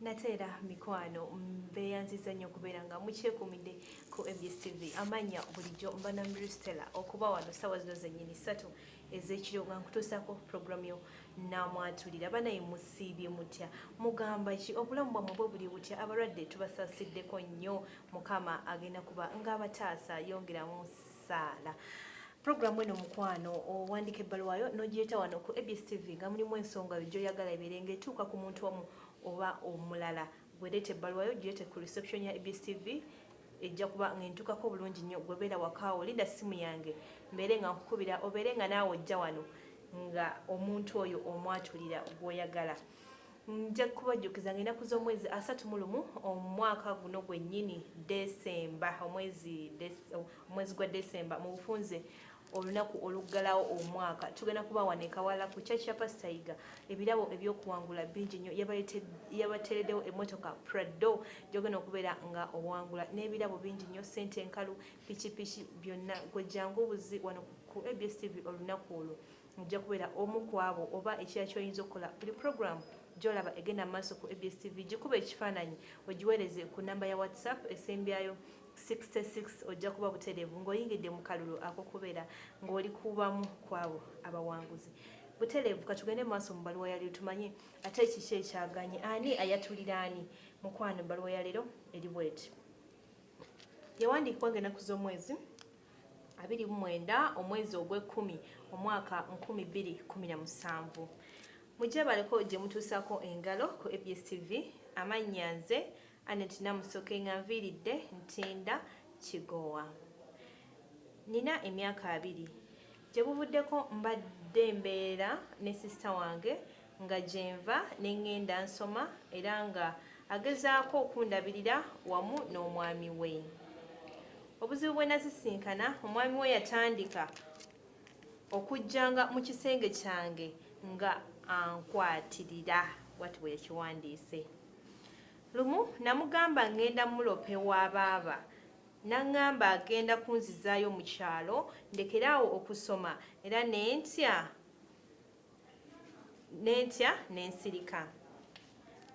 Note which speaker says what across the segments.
Speaker 1: Nate era mikwano, mbeeyanziza nnyo okubeera nga mukyekumidde ku ABS TV. Amannya bulijjo mba Namiru Stella, okuba wano ssaawa zino zennyini 3 ez'ekiro nga nkutuusaako puroguramu yo Namwatulira. Banaye, musiibye mutya? Mugamba ki? Obulamu bwammwe bwe buli butya? Abalwadde tubasaasiddeko nnyo, Mukama agenda kuba ng'abataasa. Yongeramu saala. Puroguramu eno, mukwano, owandiika ebbaluwayo n'ogireeta wano ku ABS TV nga mulimu ensonga yo gy'oyagala ebeere ng'etuuka ku muntu omu oba omulala. Gwereeta ebbaluwayo, gireete ku reception ya ABS TV, ejja kuba ng'entuukako bulungi nnyo. Gwebeera wakaawo, linda simu yange mbeere nga nkukubira, obeere nga naawe ojja wano nga omuntu oyo omwatulira gw'oyagala. Nja kubajjukiza nga ennaku z'omwezi 31 omwaka guno gwennyini Desemba, omwezi gwa Desemba mu bufunze, olunaku oluggalawo omwaka, tugenda kuba wano e Kawala ku church ya Pastor Yiga. Ebirabo ebyokuwangula bingi nnyo. Yabateereddewo emmotoka Prado gyogenda okubeera nga owangula, n'ebirabo bingi nnyo, sente enkalu, pikipiki, byonna. Gwe jangu obuzi wano ku ABS TV olunaku olwo, ojja kubeera omu ku abo. Oba ekirala ky'oyinza okukola, buli program gy'olaba egenda mu maaso ku ABS TV, gikuba ekifaananyi ogiweereze ku namba ya WhatsApp esembyayo 66. Ojja kuba butereevu ng'oyingidde mu kalulu ak'okubeera ng'oli kubamu ku abo abawanguzi butereevu. Katugende mu maaso mu bbaluwa ya leero, tumanye ate kiki ekyaganye, ani ayatulira ani. Mukwano, ebbaluwa ya leero eri bweti. Yawandiikibwa ng'ennaku z'omwezi 29 omwezi ogw'ekumi omwaka 2017. Mujjabaleko gye mutuusako engalo ku ABS TV. Amannya nze Anet Namusoke, nga nviiridde Ntinda, Kigowa. Nina emyaka 20. Gye buvuddeko mbadde mbeera ne sisita wange, nga gyenva ne ŋŋenda nsoma, era nga agezaako okundabirira wamu n'omwami we. Obuzibu bwe nasisinkana, omwami we yatandika okujjanga mu kisenge kyange nga ankwatirira, bwati bwe yakiwandiise. Lumu namugamba ŋŋenda mulope wa baaba, n'aŋŋamba agenda kunzizaayo mu kyalo ndekere awo okusoma, era nentya nensirika.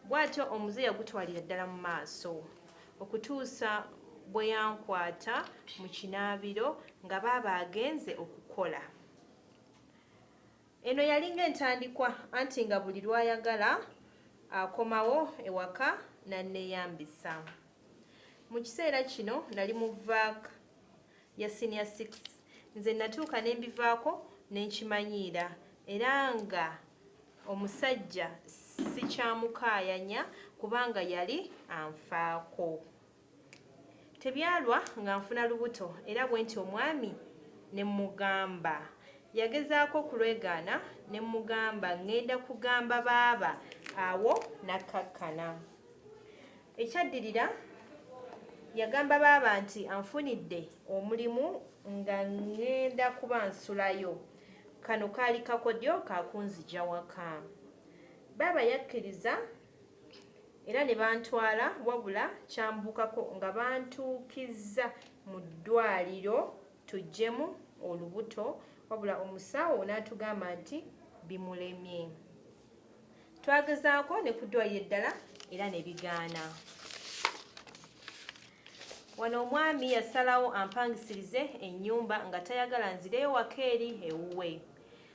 Speaker 1: Bw'atyo omuze yagutwalira ddala mu maaso okutuusa bwe yankwata mu kinaabiro nga baaba agenze okukola. Eno yalinga entandikwa, anti nga buli lw'ayagala akomawo ewaka n'anneeyambisa. Mu kiseera kino nali mu vac ya senior six. Nze natuuka ne mbivaako ne nkimanyiira, era nga omusajja sikyamukaayanya kubanga yali anfaako. Tebyalwa nga nfuna lubuto, era bwentyo omwami ne mmugamba. Yagezaako okulwegaana ne mmugamba ng'enda kugamba baaba, awo n'akkakkana. Ekyaddirira yagamba baaba nti anfunidde omulimu nga ng'enda kuba nsulayo. Kano kaali kakodyo ka kunzigya waka. Baaba yakkiriza era ne bantwala, wabula kyambuukako nga bantuukizza mu ddwaaliro tuggyemu olubuto, wabula omusawo n'atugamba nti bimulemye. Twagezaako ne ku ddwaaliro eddala era ne bigaana. Wano omwami yasalawo ampangisirize ennyumba nga tayagala nzireyo waka eri ewuwe.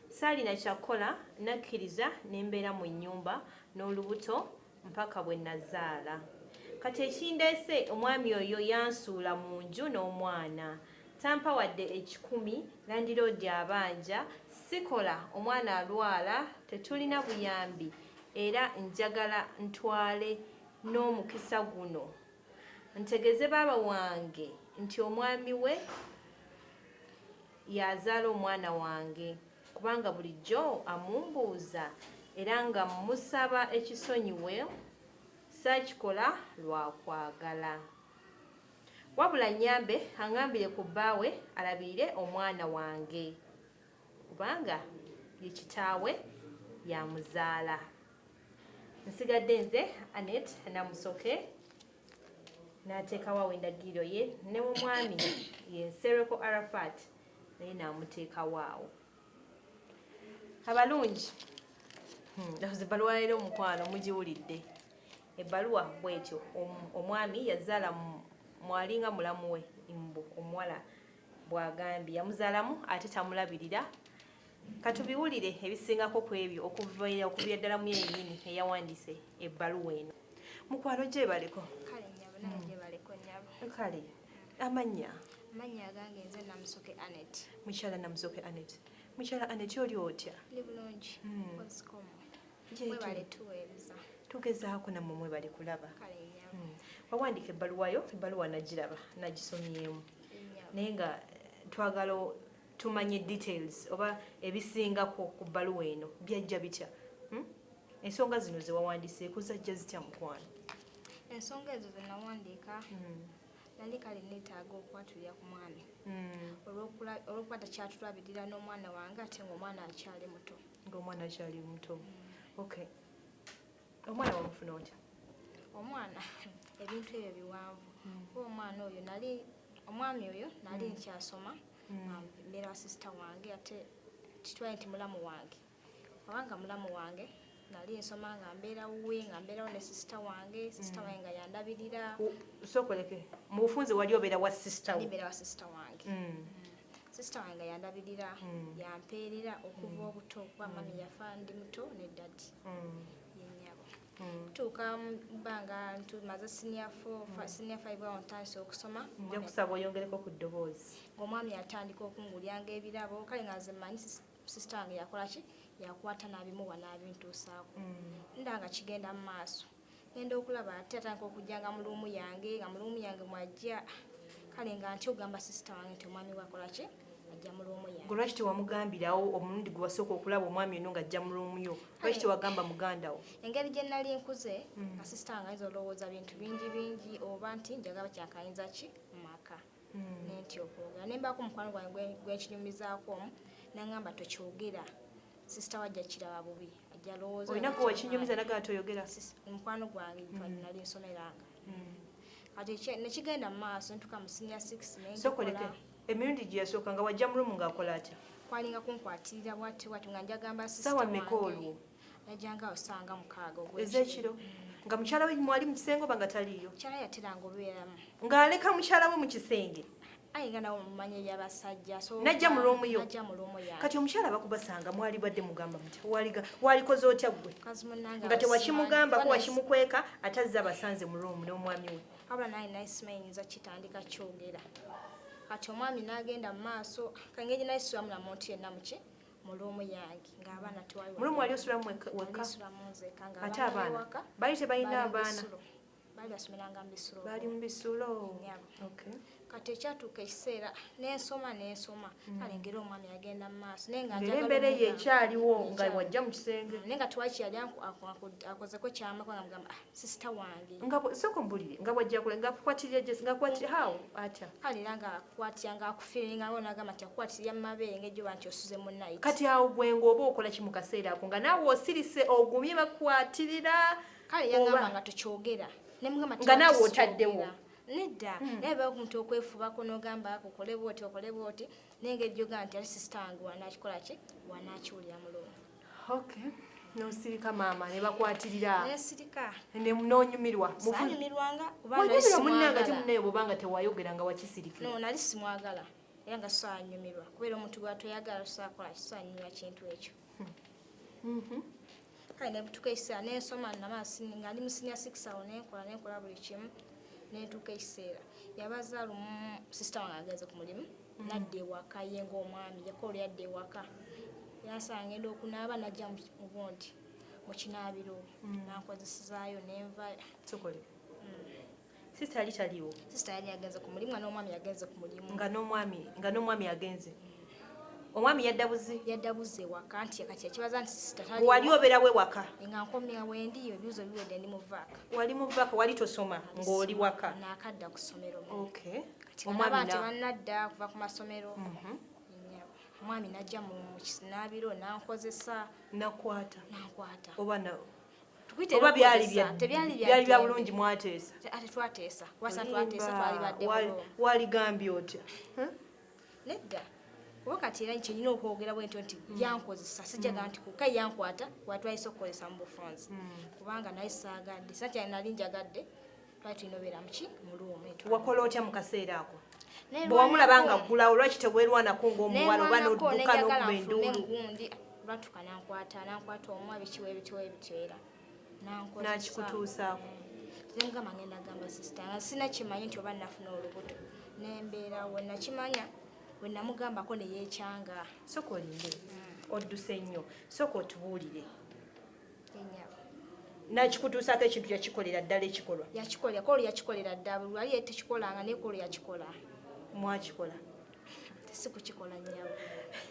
Speaker 1: Saalina kyakukola, nakkiriza ne mbeera mu nnyumba n'olubuto mpaka bwe nazaala. Kati ekindeese, omwami oyo yansuula mu nju n'omwana. Tampa wadde ekikumi, landiroodi abanja, sikola, omwana alwala, tetulina buyambi era njagala ntwale n'omukisa guno ntegeeze baaba wange nti omwami we y'azaala omwana wange, kubanga bulijjo amumbuuza, era nga mmusaba ekisonyiwe, saakikola lwa kwagala. Wabula nnyambe angambire ku bbaawe alabirire omwana wange, kubanga ye kitaawe y'amuzaala. Nsigadde nze Annet Namusoke. N'ateekawo awo endagiriro ye, ne omwami ye Nsereko Arafat naye n'amuteekawo awo. Abalungi, ebbaluwa leero, omukwano mugiwulidde. Ebbaluwa bwetyo omwami yazaala mwalinga mulamu we mbu omuwala bw'agambye yamuzaalamu ate tamulabirira. Katubiwulire ebisingako ku ebyo okuviira okuvira ddala mu yennyini eyawandiise ebbaluwa eno. Mukwano gyebaleko.
Speaker 2: Kale nnyabo, nawe gyebaleko nnyabo.
Speaker 1: Kale amannya?
Speaker 2: Amannya agange nze Namusoke Annet.
Speaker 1: Mukyala Namusoke Annet. Mukyala Annet, oli otya?
Speaker 2: Ndi bulungi. Koziko mmwe? Mwebale tuweereza.
Speaker 1: Tugezaako, nammwe mwebale kulaba.
Speaker 2: Kale nnyabo.
Speaker 1: Wawandiika ebbaluwa yo, ebbaluwa nagiraba, nagisomyemu.
Speaker 2: Nnyabo.
Speaker 1: Naye nga twagala tumanye details oba ebisingako ku bbaluwa eno. Byajja bitya? Ensonga zino ze wawandiiseeko zajja zitya, mukwano?
Speaker 2: Ensonga ezo ze nawandiika, nali kale neetaaga okwatulira ku mwami olw'okuba takyatulabirira n'omwana wange, ate ng'omwana akyali muto.
Speaker 1: Ng'omwana akyali muto. Okay, omwana wamufuna otya?
Speaker 2: Omwana, ebintu ebyo biwanvu, kuba omwana oyo nali, omwami oyo nali nkyasoma, nga mbeera wa sisita wange, ate kitwale nti mulamu wange, obanga mulamu wange nali nsoma nga mbeera wuwe, nga mbeerawo ne sisita wange, sisita wange nga yandabirira.
Speaker 1: Sookoleke mu bufunze, wali obeera wa sisita wo?
Speaker 2: Ndi mbeera wa sisita wange. Sisita wange nga yandabirira, yampeerera okuva obuto, kuba mami yafa ndi muto ne daddy. Yennyabo. Tuuka mu bbanga ntumaze senior four, senior five, awo ntandise okusoma.
Speaker 1: Nja kusaba oyongereko ku ddoboozi.
Speaker 2: Ng'omwami atandika okungulyanga ebirabo, kale nga nze mmanyi sisita wange yakola ki, yakwata n'abimuwa n'abintuusaako. Nda nga kigenda mu maaso, ngenda okulaba ate atandika okujjanga mu room yange, nga mu room yange mwajja, kale nga ntya okugamba sisita wange nti omwami we akola ki, ajja mu room yange.
Speaker 1: Gwe lwaki tewamugambirawo omulundi gwe wasooka okulaba omwami ono ng'ajja mu room yo? Lwaki tewagamba muganda wo?
Speaker 2: Engeri gye nali nkuze, nga sisita wange ayinza olowooza bintu bingi bingi, oba nti njagala kyakayinza ki mu maka, nentya okwogera. Nembaako mukwano gwange gwenkinyumizaako omu, naŋŋamba tokyogera, sisita wajja kiraba bubi, ajja lowooza.
Speaker 1: Olina gwe wakinyumiza nagaa toyogera?
Speaker 2: Mukwano gwange nali nsomeranga. Kati nekigenda mu maaso, ntuka mu senior six.
Speaker 1: Sokoleke, emirundi gye yasooka nga wajja mu room ng'akola atya?
Speaker 2: Kwalinga kunkwatirira bwati bwati, nga njagamba sisita
Speaker 1: Saawa mmeka
Speaker 2: wange.
Speaker 1: olwo?
Speaker 2: Yajjanga awo sanga 6 ogw'ekiro.
Speaker 1: Ez'ekiro, nga mukyala we mwali mu kisenge oba nga taliiyo?
Speaker 2: Mukyala yateranga obeeramu.
Speaker 1: Ng'aleka mukyala we mu kisenge?
Speaker 2: Aye nga nawe mumanyi ebyabasajja, so
Speaker 1: Najja mu room yo?
Speaker 2: Najja mu room yange.
Speaker 1: Kati omukyala bakubasanga mwali badde mugamba mutya? Walikoze otya ggwe?
Speaker 2: Mukazi munnange,
Speaker 1: Nga tewakimugambako, wakimukweka, ate azze abasanze mu room n'omwami we.
Speaker 2: Wabula naye naye simanyi nyinza kitandika kyogera. Kati omwami n'agenda mu maaso, kangeri naye sulamu na muntu yenna muki mu room yange, ng'abaana tewali.
Speaker 1: Mu room wali osulamu wekka?
Speaker 2: Nsulamu nzeka nga
Speaker 1: Ate
Speaker 2: abaana
Speaker 1: abaana
Speaker 2: ewaka
Speaker 1: bali tebalina
Speaker 2: bali mu
Speaker 1: abaana?
Speaker 2: bisulo. Baali basomeranga mu bisulo.
Speaker 1: Baali mu bisulo.
Speaker 2: Nnyabo.
Speaker 1: Okay.
Speaker 2: Kati ekyatuuka ekiseera nensoma, nensoma, kale ngeri omwami agenda mu maaso, naye nga
Speaker 1: Ng'era
Speaker 2: njagala
Speaker 1: embeera eyo
Speaker 2: omugamba.
Speaker 1: ekyaliwo nga
Speaker 2: Ekyaliwo.
Speaker 1: wajja mu kisenge?
Speaker 2: Naye nga tewaki yali akozeko kyama, kubanga mugamba, "Ah, sisita wange."
Speaker 1: Nga sooka ombulire, nga bwajja kule nga akukwatirira Jesse, nga akwatira how, atya?
Speaker 2: Kale era nga akwatira, nga akufiiringa, nga nagamba nti akukwatirira mu mabeere ng'ejjoba nti osuze mu night.
Speaker 1: Kati awo gwe ng'oba okola ki mu kaseera ako, nga naawe osirise ogumye bakwatirira?
Speaker 2: Kale yagamba nga tokyogera, nemugamba
Speaker 1: Nga naawe otaddewo.
Speaker 2: Nedda, naye ba omuntu okwefubako n'ogamba okole bwoti, okole bwoti, naye ngeri gyogamba nti ate sisita wange wanakikola ki, wanakiwulira mu room.
Speaker 1: Okay, nosirika maama ne bakwatirira?
Speaker 2: Nensirika.
Speaker 1: N'onyumirwa?
Speaker 2: Saanyumirwanga kuba nali
Speaker 1: Wanyumirwa munnange ate
Speaker 2: simwagala.
Speaker 1: munnaye bwobanga tewayogera nga wakisirikira.
Speaker 2: No, nali simwagala era nga saanyumirwa, kubeera omuntu gwatoyagala tosakola kisaanyumirwa kintu ekyo. Kale nebutuuka ekiseera nensoma, namala nga ndi mu senior six awo, nenkola nenkola buli kimu, nentuuka ekiseera yabaza lumu sisita wange agenze ku mulimu, nadda ewaka ye ng'omwami yakola, yadda ewaka yansanga ngenda okunaaba, najja mu bundi mu kinaabiro nankozesezaayo nenva.
Speaker 1: Sokole, sisita yali taliiwo?
Speaker 2: Sisita yali agenze ku mulimu, nga n'omwami yagenze ku mulimu.
Speaker 1: Nga n'omwami agenze, omwami yadda buzi?
Speaker 2: Yadda buzzi ewaka, nti kati yakibaza nti sisita
Speaker 1: Gwe wali obeera we waka?
Speaker 2: Nga nkomya wendi, ebibuuzo biwedde, ndi mu vac.
Speaker 1: Wali mu vac, wali tosoma ng'oli waka?
Speaker 2: Naakadda ku ssomero.
Speaker 1: Okay.
Speaker 2: Kati
Speaker 1: Omwami
Speaker 2: nga nti bannadda kuva ku masomero. Nnyabo. Omwami najja mu kinaabiro nankozesa.
Speaker 1: Nakwata?
Speaker 2: Nankwata.
Speaker 1: Oba
Speaker 2: Tukuyite
Speaker 1: oba byali
Speaker 2: okukozesa, tebyali
Speaker 1: byali bya
Speaker 2: ddembe.
Speaker 1: bulungi, mwateesa?
Speaker 2: Ate twateesa, kubasa twateesa twali badde
Speaker 1: Waligambye otya? Huh?
Speaker 2: Nedda. Kuba kati era kyenyina okwogera bwe ntyo nti yankozesa, sijjaga nti kuka yankwata kuba twayise okukozesa mu bufunzi, kubanga naye saagadde, sakyali nali njagadde, twali tulina obeera muki mu room.
Speaker 1: Wakola otya mu kaseera ako bwe wamulaba nga ggulawo? Lwaki teweerwanako ng'omuwala oba n'odduka
Speaker 2: nenjagala
Speaker 1: n'okuba
Speaker 2: nfulume
Speaker 1: enduulu?
Speaker 2: Gundi lwatuka nankwata omwa bikiwa ebityo ebityo era nankozesa.
Speaker 1: N'akikutuusaako.
Speaker 2: Nemugamba ngenda gamba sister nga sina kimanyi nti oba nafuna olubuto, nembeerawo wenakimanya wenamugambako neyekyanga.
Speaker 1: Sooka olinde, odduse nnyo, sooka otubuulire.
Speaker 2: Enyabo.
Speaker 1: Nakikutuusaako ekintu, yakikolera ddala ekikolwa?
Speaker 2: Yakikolera kolo, yakikolera ddala, lwali tekikolanga naye kolo yakikola.
Speaker 1: Mwakikola?
Speaker 2: Si kukikola nnyabo,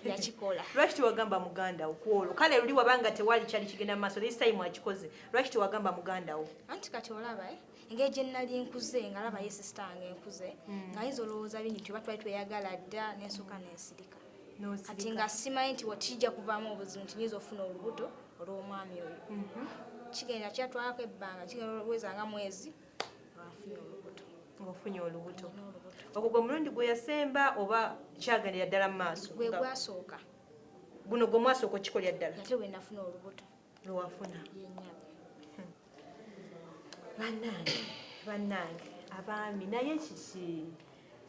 Speaker 2: yakikola.
Speaker 1: Lwaki tewagamba muganda wo kwolwo? Kale luli wabanga tewali kyali kigenda mu maaso, this time akikoze, lwaki tewagamba muganda wo?
Speaker 2: Anti kati olaba engeri gye nali nkuze nga alaba ye sister wange nkuze, ng'ayinza olowooza bingi nti oba twali tweyagala dda, nensooka nensirika. Kati nga simanyi nti wakijja kuvaamu obuzibu nti nyinza okufuna olubuto olw'omwami oyo. Kigenda kyatwalako ebbanga, kigenda olweza nga mwezi lwafunye olubuto.
Speaker 1: Ng'ofunye olubuto.
Speaker 2: N'olubuto.
Speaker 1: Ogwo gwe mulundi gwe yasemba oba kyagendera ddala mu maaso?
Speaker 2: Gwe gwasooka.
Speaker 1: Guno gwe mwasooka okikolera ddala?
Speaker 2: Ate bwe nafuna olubuto.
Speaker 1: Lwewafuna.
Speaker 2: Yennyabo.
Speaker 1: Bannange, bannange abaami, naye kiki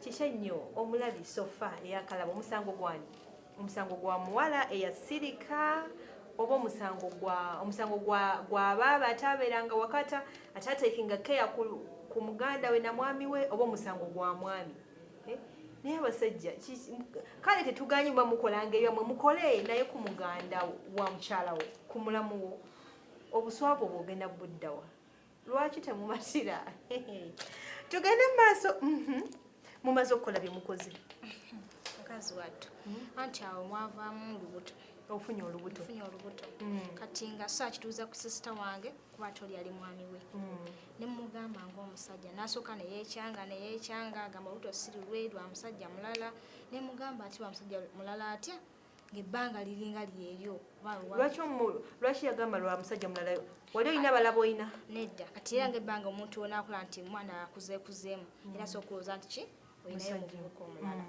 Speaker 1: kiki ennyo omulabi sofa eyakalaba? Omusango gwani? Omusango gwa muwala eyasirika oba omusango gwa baaba ataabeeranga wakata ataatekinga care ku muganda we na mwami we, oba omusango gwa mwami? Eh? Naye abasajja kale tetuganye muba mukolanga ebyammwe, mukole, naye ku muganda wa mukyala wo, ku mulamu wo, obuswavu obwo ogenda buddawa? Lwaki temumatira? Tugende mu maaso. Mumaze okukola bye mukoze?
Speaker 2: Mukazi wattu, anti awo mwavaamu olubuto.
Speaker 1: Ofunye olubuto.
Speaker 2: Nfunye olubuto. Kati nga so akituuza ku sister wange kuba ate oli yali mwami we. Ne mugamba ng'omusajja n'asooka neyeekyanga neyeekyanga, agamba olubuto si lulwe, lwa musajja mulala. Ne mugamba ati lwa musajja mulala atya ng'ebbanga liringa lyeryo?
Speaker 1: Lwaki yagamba lwa musajja mulala? Wali olina balaba oyina?
Speaker 2: Nedda. Kati era ng'ebbanga omuntu onaakola nti omwana akuzeekuzeemu, era so okulowooza nti ki olinayo
Speaker 1: Musajja.
Speaker 2: omuvubuka omulala.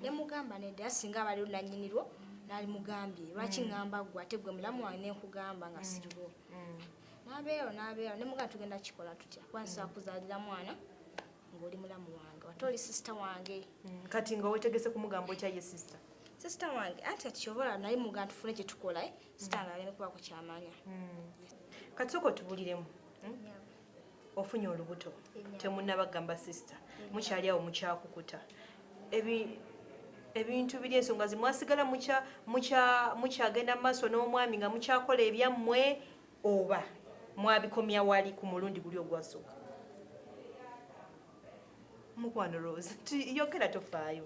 Speaker 2: Ne mugamba nedda, singa abali lunannyinirwo nalimugambye, lwaki ŋŋamba ggwe ate gwe mulamu wange nenkugamba nga sirirwo? N'abeerawo n'abeerawo, ne mugamba tugenda kikola tutya, kuba nsobola kuzaalira mwana ng'oli mulamu wange ate oli sister wange.
Speaker 1: Kati nga wetegese kumugamba otya ye sister?
Speaker 2: Sister wange anti kati kyobola naye mugamba tufune kye tukola, sister wange aleme kubaako kyamanya.
Speaker 1: Kati sooka otubuliremu. Ofunye olubuto, temunnabagamba sister, mukyali awo mukyakukuta ebintu biri, ensonga zimwasigala mukyagenda mu maaso n'omwami nga mukyakola ebyammwe, oba mwabikomya wali ku mulundi guli ogwasooka? Mukwano Rose, yogera, tofaayo.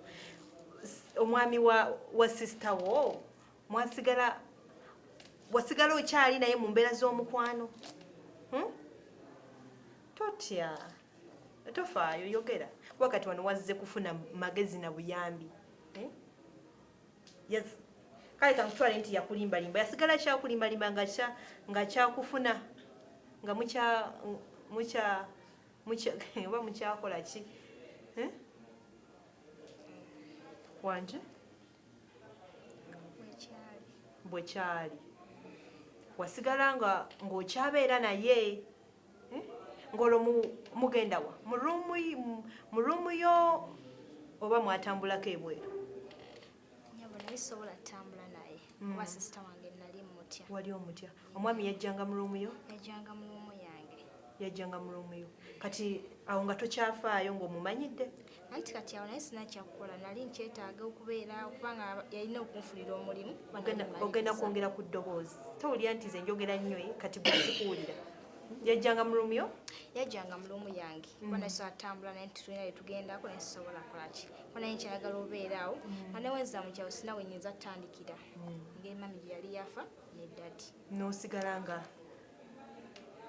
Speaker 1: Omwami wa sister wo mwasigala, wasigala okyali naye mu mbeera z'omukwano? Totya, tofaayo, yogera, kuba kati wano wazze kufuna magezi na buyambi, eh? Yes. Kale kankutwale nti yakulimbalimba, yasigala kyakulimbalimba nga kyakufuna nga mukya mukya mukya oba mukyakola ki, eh? Wanje?
Speaker 2: Bwekyali.
Speaker 1: Bwe kyali, wasigala nga ng'okyabeera naye, eh? Ng'olwo mugenda wa? Mu room yo oba mwatambulako ebweru?
Speaker 2: Nyabo, naye sobola ttambula naye kuba sister wange nali mutya.
Speaker 1: Wali omutya. Omwami yajjanga mu room yo?
Speaker 2: Yajjanga mu room yange.
Speaker 1: Yajjanga mu room yo. Kati awo nga tokyafaayo ng'omumanyidde?
Speaker 2: Anti kati awo naye sina kyakukola, nali nkyetaaga okubeera kubanga yalina okunfulira omulimu kuba nali
Speaker 1: Ogenda
Speaker 2: mmaliriza.
Speaker 1: Kwongera ku ddoboozi, towulira nti ze njogera nnyo, eh? Kati gwe sikuwulira. Yajjanga mu room yo?
Speaker 2: Yajjanga mu room yange kuba naye sobola ttambula naye nti tulina byetugendako, naye sisobola kukolaki kuba naye nkyayagala obeera awo nga newenza mu kyalo sina we nyinza ttandikira ngeri mami gye yali yafa ne daddy.
Speaker 1: N'osigala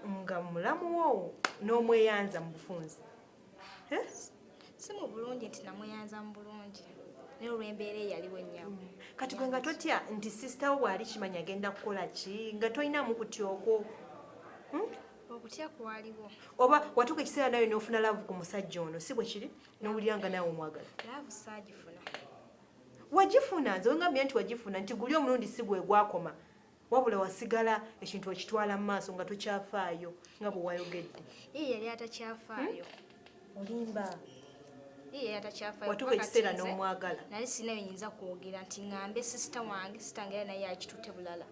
Speaker 1: nga mulamu wo n'omweyanza mu bufunzi, Eh?
Speaker 2: Si mu bulungi nti namweyanza mu bulungi, naye olw'embeera eyaliwo ennyabo.
Speaker 1: Kati gwe nga totya nti sister wo bw'ali kimanya agenda kukola ki? Nga tolinamu kutya okwo?
Speaker 2: Okutya kwaliwo.
Speaker 1: Oba watuuka ekiseera nawe n'ofuna love ku musajja ono, si bwe kiri, n'owulira nga naawe omwagala?
Speaker 2: Love saagifuna.
Speaker 1: Wagifuna, nze wengambye nti wagifuna, nti guli omulundi si gwe gwakoma, wabula wasigala ekintu okitwala mu maaso nga tokyafaayo nga bwe wayogedde.
Speaker 2: Ye yali atakyafaayo.
Speaker 1: Olimba.
Speaker 2: Ye yali atakyafaayo.
Speaker 1: Watuuka ekiseera n'omwagala.
Speaker 2: Nali sirina byenyinza kwogera nti ŋŋambe sisita wange, sisita wange era naye yakitutte bulala.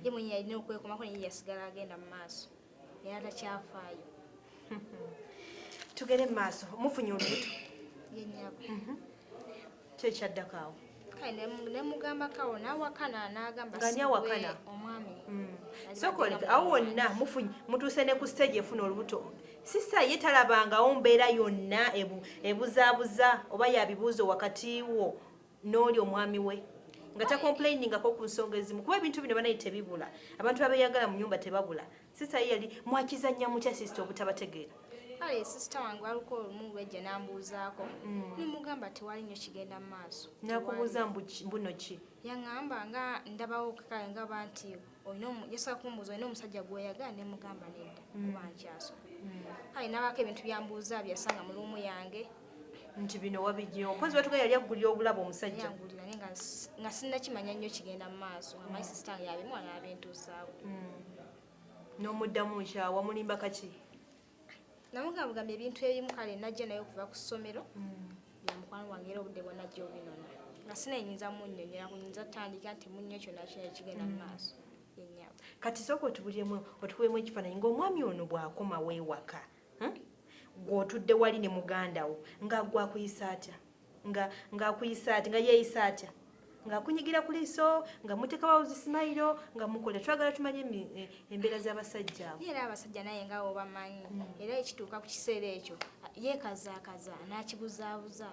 Speaker 2: Ye mwenye yalina okwekomako, naye yasigala agenda mu maaso, yali atakyafaayo.
Speaker 1: Tugere mu maaso, mufunye olubuto.
Speaker 2: Ye nnyabo.
Speaker 1: Ki ekyaddako awo?
Speaker 2: Kale nemugambako awo n'awakana, n'agamba
Speaker 1: Nga ani awakana?
Speaker 2: Omwami.
Speaker 1: Sokole awo wonna mutuuse ne ku stage efuna olubuto. Sisita ye talabangawo mbeera yonna ebuzaabuza oba yabibuuzo wakati wo n'oli omwami we, nga tacomplainingako ku nsonga ezimu, kuba ebintu bino banaye tebibula, abantu abeeyagala mu nyumba tebabula. Sisita ye yali mwakizannya mutya sisita obutabategeera?
Speaker 2: Kale sisita wange waliko olumu lwejja n'ambuuzaako, nemugamba tewali nnyo kigenda mu maaso.
Speaker 1: Nakubuuza mbuno ki?
Speaker 2: Yaŋŋamba nga ndabawo kale ngaba nti yasobola kumbuuza olina omusajja gw'oyagala, nemugamba nedda kuba nkyasoma. Kale nabaako ebintu byambuuza byasanga mu room yange.
Speaker 1: Nti bino wabijja okozi batuga yali akugulira obulabo omusajja.
Speaker 2: Yangulira, naye nga sinnakimanya nnyo kigenda mu maaso, nga manyi sisita wange yabimuwa n'abintuusaawo.
Speaker 1: N'omuddamu kya wamulimba kaki?
Speaker 2: Namugamba bugambye ebintu ebimu, kale najja naye okuva ku ssomero bya mukwano wange, era obudde bwonna najja obinona nga sinayinza munnyonnyola kunyinza tutandika nti munnyo kyonna kyonna ekigenda mu maaso yennyabo.
Speaker 1: Kati sooka otubuliremu, otukubemu ekifaananyi ng'omwami ono bw'akomawo ewaka, Gw'otudde wali ne muganda wo, nga gwe akuyisa atya, nga ng'akuyisa atya, nga yeeyisa atya, ng'akunyigira ku liiso, nga muteekawo zi smile, nga mukola? Twagala tumanye embeera z'abasajja abo.
Speaker 2: Naye era abasajja naye nga obamanyi, era ekituuka ku kiseera ekyo yeekazaakaza n'akibuzaabuza,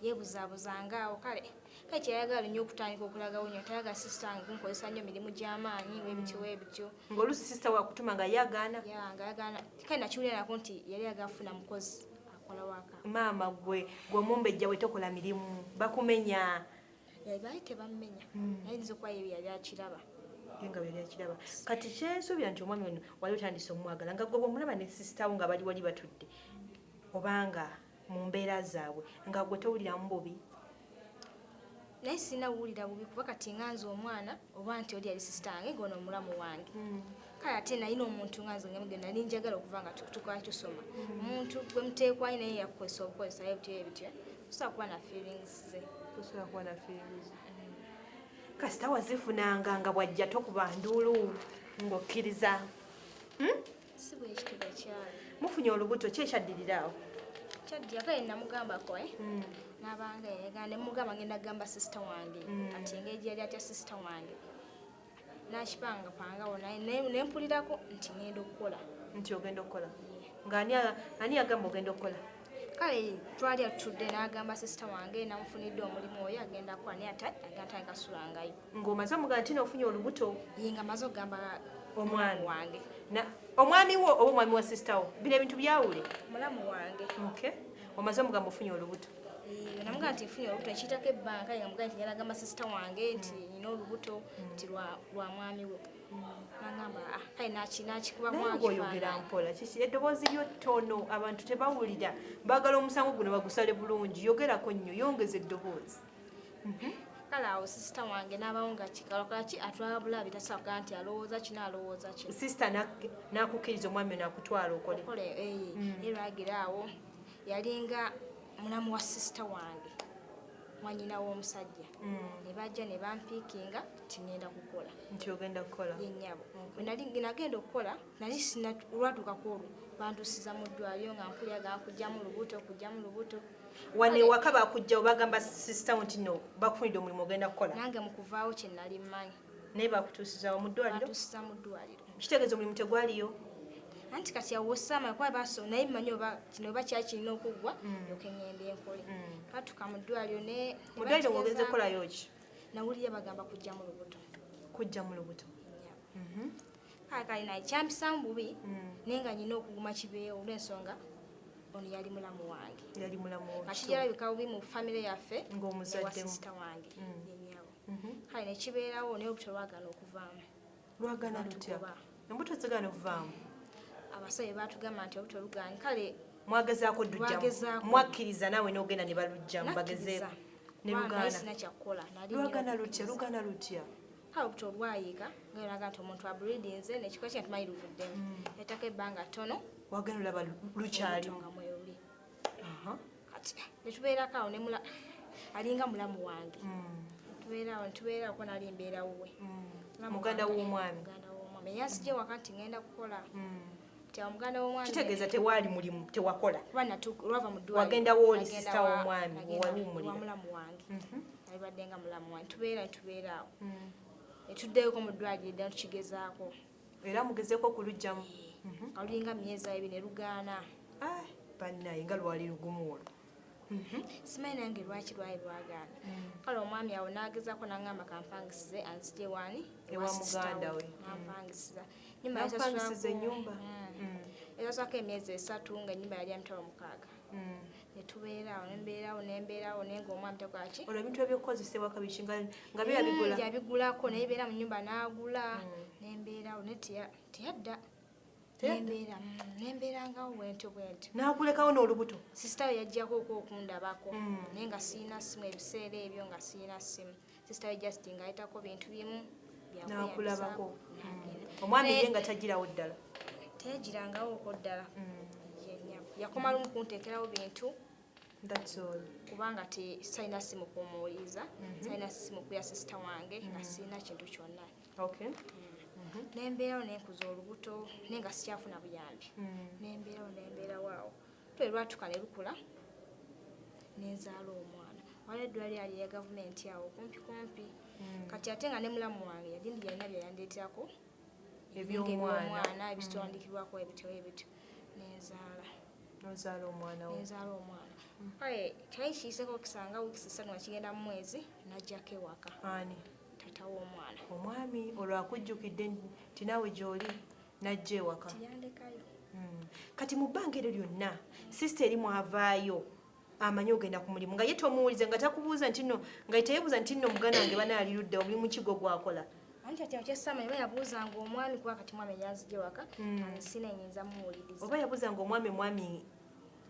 Speaker 2: yeebuzaabuza ngaawo. Kale kale kyeyayagala nnyo okutandika okulagawo nnyo, tayagala sisita wange kunkozesa nnyo mirimu gy'amaanyi webityo webityo.
Speaker 1: Ng'oluusi sisita wakutuma nga ye agaana.
Speaker 2: Ya, nga yagaana. Kale nakiwulira nako nti yali ayagala kufuna mukozi akola waka.
Speaker 1: Maama gwe gwe omumbejja bwe tokola mirimu bakumenya.
Speaker 2: Baali tebammenya, naye yinza okuba ye yali akiraba.
Speaker 1: Ye nga yali akiraba. Kati kyensuubira nti omwami ono wali otandise omwagala, nga gwe bwomulaba ne sisitawo nga bali wali batudde obanga mu mbeera zaabwe, nga gwe towuliramu bubi?
Speaker 2: Naye sirina wuwulira bubi, kuba kati nga nze omwana oba nti oli yali sisita wange, ngono omulamu wange. Kale ate nalina omuntu nga nze ngemugenda nali njagala okuva nga tukola tusoma, omuntu gwe muteekwayo naye yakukozesa obukozesa ebityo ebityo, tosobola kuba na feelings ze.
Speaker 1: Tosobola kuba na feelings. Kasita wazifunanga nga bwajja tokuba nduulu ng'okkiriza.
Speaker 2: Si bwe kityo bwe kyali.
Speaker 1: Mufunye olubuto, ki ekyaddirira awo?
Speaker 2: Kyaddira kale namugambako nabanga yayagala, nemugamba ngenda kugamba sisita wange. Kati engeri gyeyali atya sisita wange, nakipangapanga naye nempulirako nti ngenda okukola.
Speaker 1: Nti ogenda okukola, nga ani yagamba ogenda okukola?
Speaker 2: Kale twali atudde n'agamba sisita wange namufunidde omulimu, oyo agenda kukola, naye ate agenda tandika sulangayo.
Speaker 1: Ng'omaze omugamba nti noofunye olubuto?
Speaker 2: Ye, nga maze okugamba.
Speaker 1: Omwami.
Speaker 2: Wange.
Speaker 1: Omwami wo oba omwami wa sisita wo? Bino ebintu byawule.
Speaker 2: Mulamu wange.
Speaker 1: Okay, omaze omugamba ofunye olubuto.
Speaker 2: Namugamba nti nfunye olubuto, ekiyitako ebbanga nga mugamba nti njagala gamba sisita wange nti nina olubuto nti lwa mwami we. Nagamba, "Ah," kale nakikuba.
Speaker 1: Naye ng'oyogera mpola kiki? Eddoboozi lyo ttono, abantu tebawulira. Baagala omusango guno bagusale bulungi. Yogerako nnyo, yongeza eddoboozi.
Speaker 2: Kale awo sisita wange n'abawo nga kikalokola ki atwala bulabi, tasobola kugamba nti alowooza kino, alowooza kino.
Speaker 1: Sisita n'akukkiriza omwami ono akutwala okole?
Speaker 2: Okole, eh. Era lwagira awo yalinga mulamu wa sisita wange, mwanyina w'omusajja, ne bajja ne bampiikinga nti ngenda kukola.
Speaker 1: Nti ogenda kukola.
Speaker 2: Ye nnyabo. Bwe nali nagenda okukola, nali sina olwatuuka ku olwo bantuusiza mu ddwaliro nga mpulira ga kugyamu lubuto, kugyamu lubuto.
Speaker 1: Wano ewaka bakujja obagamba sisita wo nti no bakufunidde omulimu, ogenda kukola?
Speaker 2: Nange mu kuvaawo kye nali mmanyi.
Speaker 1: Naye bakutuusizawo mu ddwaliro?
Speaker 2: Bantuusiza mu ddwaliro.
Speaker 1: Kitegeeza omulimu tegwaliyo?
Speaker 2: Anti kati awo osaama kuba baso naye mmanyi oba kino oba kyakirina okuggwa yoke ngende enkole. Twatuuka mu ddwaliro ne
Speaker 1: Mu ddwaliro ng'ogenze kukolayo ki?
Speaker 2: Nawulira bagamba kugyamu lubuto.
Speaker 1: Kujja mu lubuto.
Speaker 2: Nnyabo. Kale kale naye kyampisaamu bubi, naye nga nyina okuguma kibeewo olw'ensonga ono yali mulamu wange.
Speaker 1: Yali mulamu wo.
Speaker 2: Nga kijja bubi mu famire yaffe
Speaker 1: Ng'omuzaddemu.
Speaker 2: ewa sisita wange yennyabo. Kale nekibeerawo, naye olubuto lwagaana okuvaamu.
Speaker 1: Lwagaana lutya?
Speaker 2: Batugoba.
Speaker 1: Embuto zigaana okuvaamu?
Speaker 2: Abasawo batugamba nti olubuto lugaanye, kale
Speaker 1: Mwagezaako dujjamu?
Speaker 2: Twagezaako.
Speaker 1: Mwakkiriza naawe n'ogenda ne balugjamu?
Speaker 2: Nakkiriza.
Speaker 1: Bagezeeko. Ne
Speaker 2: Kuba
Speaker 1: lugaana.
Speaker 2: naye sina kyakukola, nali nnina
Speaker 1: Lwagana lutya?
Speaker 2: okukkiriza.
Speaker 1: Lugana lutya?
Speaker 2: Kale olubuto olwayiika nga eraga nti omuntu abulidinze nekikola kye tumanyi luvuddemu, ettaka ebbanga ttono.
Speaker 1: Wagenda olaba lukyali.
Speaker 2: Olubuto nga mweruli. Kati netubeerako awo nemula alinga mulamu wange. Tubeera awo, netubeera awo kuba nali mbeera wuwe. Mulamu
Speaker 1: Muganda
Speaker 2: wange.
Speaker 1: w'omwami.
Speaker 2: Muganda w'omwami eyanzija ewaka nti ngenda kukola, nti awo muganda w'omwami.
Speaker 1: Kitegeeza tewaali mulimu, tewakola?
Speaker 2: Kuba lwava mu ddwaliro,
Speaker 1: Wagenda wooli
Speaker 2: nagenda
Speaker 1: sister w'omwami,
Speaker 2: nagenda
Speaker 1: wewawummulira.
Speaker 2: wa mulamu wange, alibadde nga mulamu wange. Tubeera awo, netuddayoko mu ddwaliro eddala tukigezaako.
Speaker 1: Era mugezeeko okuluggyamu?
Speaker 2: Nga lulinga myezi 2 ne lugaana.
Speaker 1: Ah, bannaye, nga lwali lugumu olwo.
Speaker 2: Simanyi nange lwaki lwali lwagaana. Kale omwami awo n'agezaako n'aŋŋamba kampangisize anzije wani?
Speaker 1: Ewa muganda we.
Speaker 2: Nampangisiza nyumba.
Speaker 1: Nakupangisiza ennyumba?
Speaker 2: Esasulako emyezi 3, nga ennyumba yali ya 60,000. Netubeera awo, nembeerawo, nembeerawo, naye nga omwami takolaki.
Speaker 1: Olwo ebintu ebyokukozesa ewaka biki nga byo yabigula?
Speaker 2: Yabigulako, naye beera mu nyumba n'agula. Nembeerawo naye teyadda.
Speaker 1: Teyadda?
Speaker 2: Nembeerangawo bwentyo bwentyo.
Speaker 1: N'akulekawo n'olubuto?
Speaker 2: Sisita we yajjako okundabako, naye nga siyina ssimu ebiseera ebyo, nga siyina ssimu. Sisita we just ng'ayitako bintu bimu.
Speaker 1: N'akulabako.
Speaker 2: N'agenda.
Speaker 1: Omwami ye nga tagirawo ddala?
Speaker 2: Teyagirangawo okwo ddala. Ye nnyabo. Yakoma lumu kunteekerawo bintu.
Speaker 1: That's all.
Speaker 2: Kubanga salina simu kumuwuliriza, salina simu kuya sisita wange, nga sirina kintu kyonna. Nembeerawo nenkuza olubuto, naye nga sikyafuna buyambi. Nembeerawo, nembeerawo awo twe lwatuka ne lukula, nenzaala omwana. Waliwo eddwaliro lyali erya gavumenti awo kumpi kumpi. Kati ate nga ne mulamu wange yali yalina byeyandeeterako.
Speaker 1: Eby'omwana.
Speaker 2: Ebyomwana, ebitondikibwako ebityo ebityo, nenzaala.
Speaker 1: Nozaala omwana wo.
Speaker 2: Nenzaala omwana. Kale kyali kiyiseko okisanga wiiki 3 nga kigenda mu mwezi, najjako ewaka.
Speaker 1: Ani?
Speaker 2: Taata w'omwana.
Speaker 1: Omwami olwo akujjukidde nti naawe gy'oli, najja ewaka?
Speaker 2: Tiyandekayo.
Speaker 1: Kati mu bbanga eryo lyonna sisita eri mwavaayo amanyi ogenda ku mulimu, nga ye tomuwuliza, nga takubuuza nti nno, nga teyeebuuza nti nno muganda wange banaalirudde, omulimu ki gwo gwakola?
Speaker 2: Anti ati kyessamanyi oba yabuuzanga omwami, kuba kati mwami yanzija ewaka, sina nyinza muwuliriza.
Speaker 1: Oba yabuuzanga omwami, omwami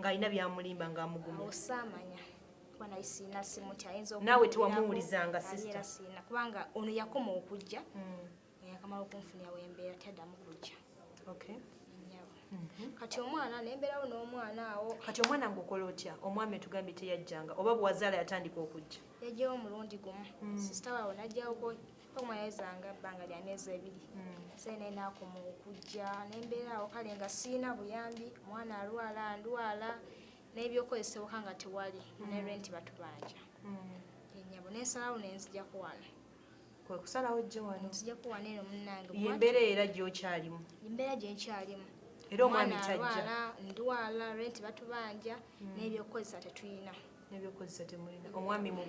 Speaker 1: ng'alina byamulimba ng'amugumya?
Speaker 2: Awo saamanya, kuba naye siina simu nti ayinza
Speaker 1: Naawe
Speaker 2: okumbuulirako.
Speaker 1: tewamuwulizanga,
Speaker 2: Nali
Speaker 1: sister?
Speaker 2: era siina, kubanga ono yakoma okujja nga yakamala okunfunira wembeera, taddamu kujja. Nnyabo. Kati omwana nembeerawo n'omwana awo.
Speaker 1: Kati omwana ng'okola otya? Omwami etugambye teyajjanga, oba bwewazaala yatandika okujja?
Speaker 2: Yajjawo omulundi gumu, sisita waawe najjawoko. Omwana yayezanga ebbanga lya myezi 2, se naye nakoma okujja. Nembeera awo kale nga siina buyambi, omwana alwala, ndwala, n'ebyokukozesa ewaka nga tewali, ne renti batubanja. Ennyabo nensalawo nenzijako wano.
Speaker 1: Kwe kusalawo ojje wano?
Speaker 2: Nzijako wano eno munnange.
Speaker 1: Yembeera era gy'okyalimu?
Speaker 2: Embeera gye nkyalimu.
Speaker 1: Era omwami
Speaker 2: Omwana
Speaker 1: tajja?
Speaker 2: alwala, ndwala, renti batubanja, n'ebyokukozesa tetulina.
Speaker 1: N'ebyokukozesa temulina. Omwami mu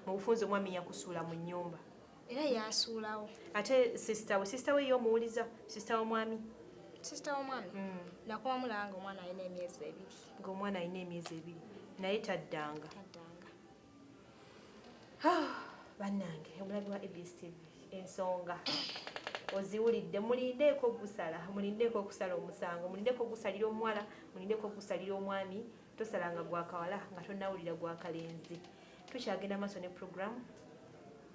Speaker 1: bufunze omwami yakusuula mu nnyumba?
Speaker 2: Era yansuulawo.
Speaker 1: Ate sisita we ye omuwuliza, sisita w'omwami?
Speaker 2: Sisita w'omwami nakoma mulaba nga omwana alina emyezi 2.
Speaker 1: Ng'omwana alina emyezi 2, naye taddanga?
Speaker 2: Taddanga.
Speaker 1: Bannange, omulabi wa ABS TV, ensonga oziwulidde. Mulindeeko gusala, mulindeeko okusala omusango, mulindeeko ogusalira omuwala, mulindeeko ogusalira omwami. Tosalanga gwakawala nga tonnawulira gwakalenzi. Tukyagenda maaso ne puroguramu,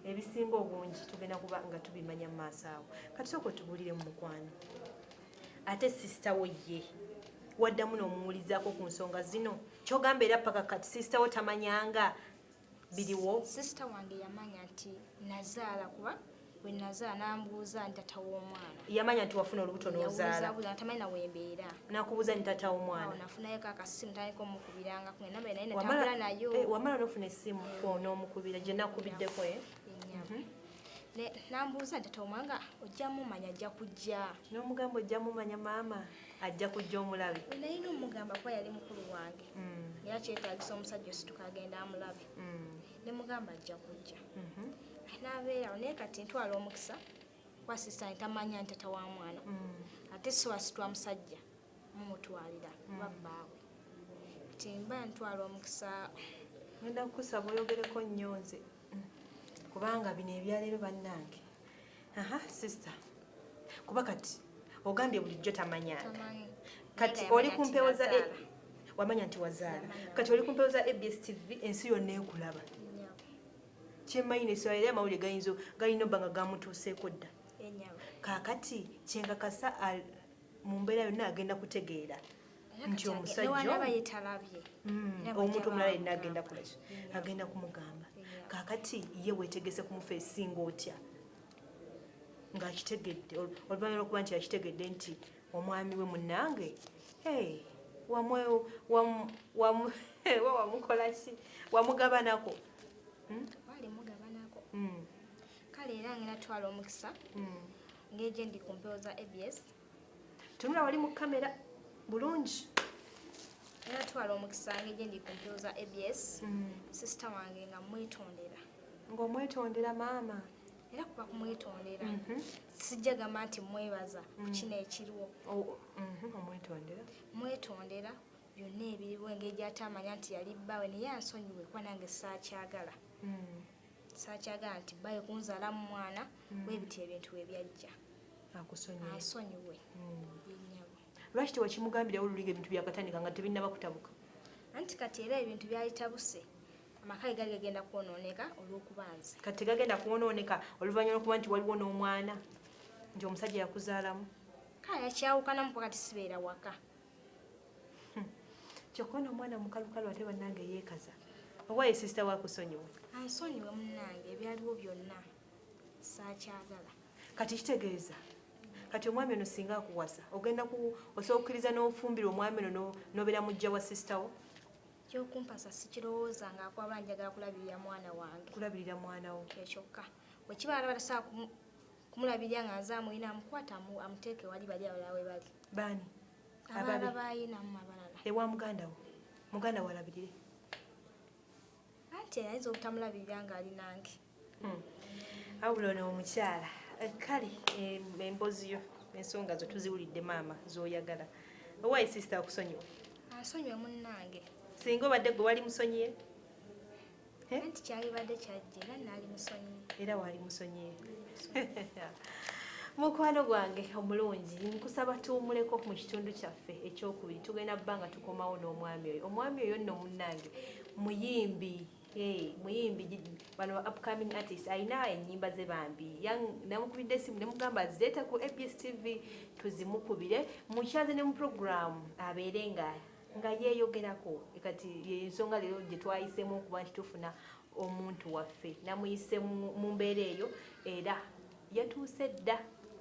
Speaker 1: ebisinga obungi tugenda kuba nga tubimanya mu maaso awo. Kati sooka otubuulire mu mukwano, ate sisita wo ye waddamu n'omuwulizaako ku nsonga zino? Kyogamba era paka kati sisita wo tamanyanga biriwo?
Speaker 2: Sisita wange yamanya nti nazaala, kuba bwe nazaala nambuuza nti tata w'omwana.
Speaker 1: Yamanya nti wafuna olubuto n'ozaala?
Speaker 2: Yabuuza, tamanyi nawe embeera.
Speaker 1: Nakubuuza ni tata
Speaker 2: Awo
Speaker 1: w'omwana?
Speaker 2: nafunayo akasimu, tandika omukubiranga ku enamba naye natambula nayo.
Speaker 1: Wamala n'ofuna essimu n'omukubira gye nakubiddeko, eh?
Speaker 2: Ennyabo. Nambuuza nti tata w'omwana nga ojja mumanya, ajja kujja.
Speaker 1: N'omugamba ojja mumanya, maama ajja kujja omulabe?
Speaker 2: Nalina omugamba kuba yali mukulu wange, era kyetaagisa omusajja osituka agenda amulabe. Ne mugamba ajja kujja. N'abeerawo, naye kati ntwala omukisa kuba sisita ntamanya nti tata wa mwana, ate siwasitwa musajja mumutwalira kuba bbaawe. Kati mba ntwala omukisa.
Speaker 1: Ngenda kukusaba oyogereko nnyo nze, kubanga bino ebyaleero bannange. Aha, sister, kuba kati ogambye bulijjo tamanyanga.
Speaker 2: Tamanyi.
Speaker 1: Kati
Speaker 2: Naye nga
Speaker 1: oli
Speaker 2: yamanya
Speaker 1: ku
Speaker 2: nti
Speaker 1: mpewo za
Speaker 2: nazaala.
Speaker 1: Wamanya nti wazaala?
Speaker 2: Yamanya.
Speaker 1: Kati oli ku mpewo za ABS TV, ensi yonna ekulaba.
Speaker 2: Nnyabo.
Speaker 1: Kyemmanyi neswala era amawulire gayinza galina obba nga gamutuuseeko dda. Kaakati kyenkakasa mu mbeera yonna agenda kutegeera nti omusajja omuntu omulala yenna agenda kulaki agenda kumugamba. Kaakati ye weetegese kumufeesinga otya ng'akitegedde, oluvannyuma lw'okuba nti akitegedde nti omwami we munnange wamukola ki, wamugabanako?
Speaker 2: Wali mugabanako. Kale era ngenda twala omukisa ng'egye ndi ku mpewo za ABS.
Speaker 1: Tunula wali mu kamera bulungi.
Speaker 2: Era twala omukisa ng'egye ndi ku mpewo za ABS, sister wange nga mwetondera.
Speaker 1: Ng'omwetondera maama.
Speaker 2: Era kuba kumwetondera, sijja gamba nti mwebaza ku kino ekiriwo.
Speaker 1: Omwetondera.
Speaker 2: Mwetondera byonna ebiriwo, engeri gy'atamanya nti yali bbaawe, naye ansonyiwe kuba nange saakyagala. Saakyagala nti bbaawe kunzaalamu mwana bwebiti ebintu we byajja.
Speaker 1: Akusonyiwe.
Speaker 2: Ansonyiwe. Yennyabo.
Speaker 1: Lwaki tewakimugambirawo luli ebintu byakatandika nga tebinnaba kutabuka?
Speaker 2: Anti kati era ebintu byalitabuse, amaka ge gali gagenda kwonooneka olw'okuba nze.
Speaker 1: Kati tegagenda kwonooneka oluvannyuma lw'okuba nti waliwo n'omwana nti omusajja yakuzaalamu?
Speaker 2: Kale yakyawukanamu kuba kati sibeera waka.
Speaker 1: Kyokka ono omwana mukalukalu ate bannange yeekaza. Owaye sister wakusonyiwe.
Speaker 2: Ansonyiwe munnange, ebyaliwo byonna saakyagala.
Speaker 1: Kati kitegeeza kati omwami ono singa akuwasa ogenda osobola okukkiriza n'ofumbirwa omwami ono n'obeera mujja wa sister wo?
Speaker 2: Kyokumpasa sikirowooza nga akwaba, njagala kulabirira mwana wange.
Speaker 1: Kulabirira mwana wo.
Speaker 2: Ekyokka bwe kiba alaba tasobola kumulabirira nga nze amulina, amukwata amuteeke wali bali abalala we bali.
Speaker 1: Baani?
Speaker 2: Abalala bayinamu abalala.
Speaker 1: Ewa muganda wo, muganda wo alabirire?
Speaker 2: Anti ayinza obutamulabirira ng'ali nange.
Speaker 1: Wabula ono omukyala, kale emboozi yo ensonga zo tuziwulidde maama z'oyagala. Owaye sister akusonyiwe.
Speaker 2: Ansonyiwe munnange.
Speaker 1: Singa obadde gwe wali musonyiye?
Speaker 2: Anti kyalibadde kyajja era naali musonyiye.
Speaker 1: Era wali musonyiye. Mukwano gwange omulungi, nkusaba tuwummuleko mu kitundu kyaffe ekyokubiri. Tugenda bba nga tukomawo n'omwami oyo. Omwami oyo nno munnange muyimbi. Muyimbi, bano upcoming artist, alina ennyimba ze bambi. Namukubidde esimu ne mugamba zireete ku ABS TV tuzimukubire, mukyaze ne mu program abeere nga yeeyogerako. Kati yensonga leero gye twayiseemu okuba nti tufuna omuntu waffe, namuyise mu mbeera eyo era yatuuse dda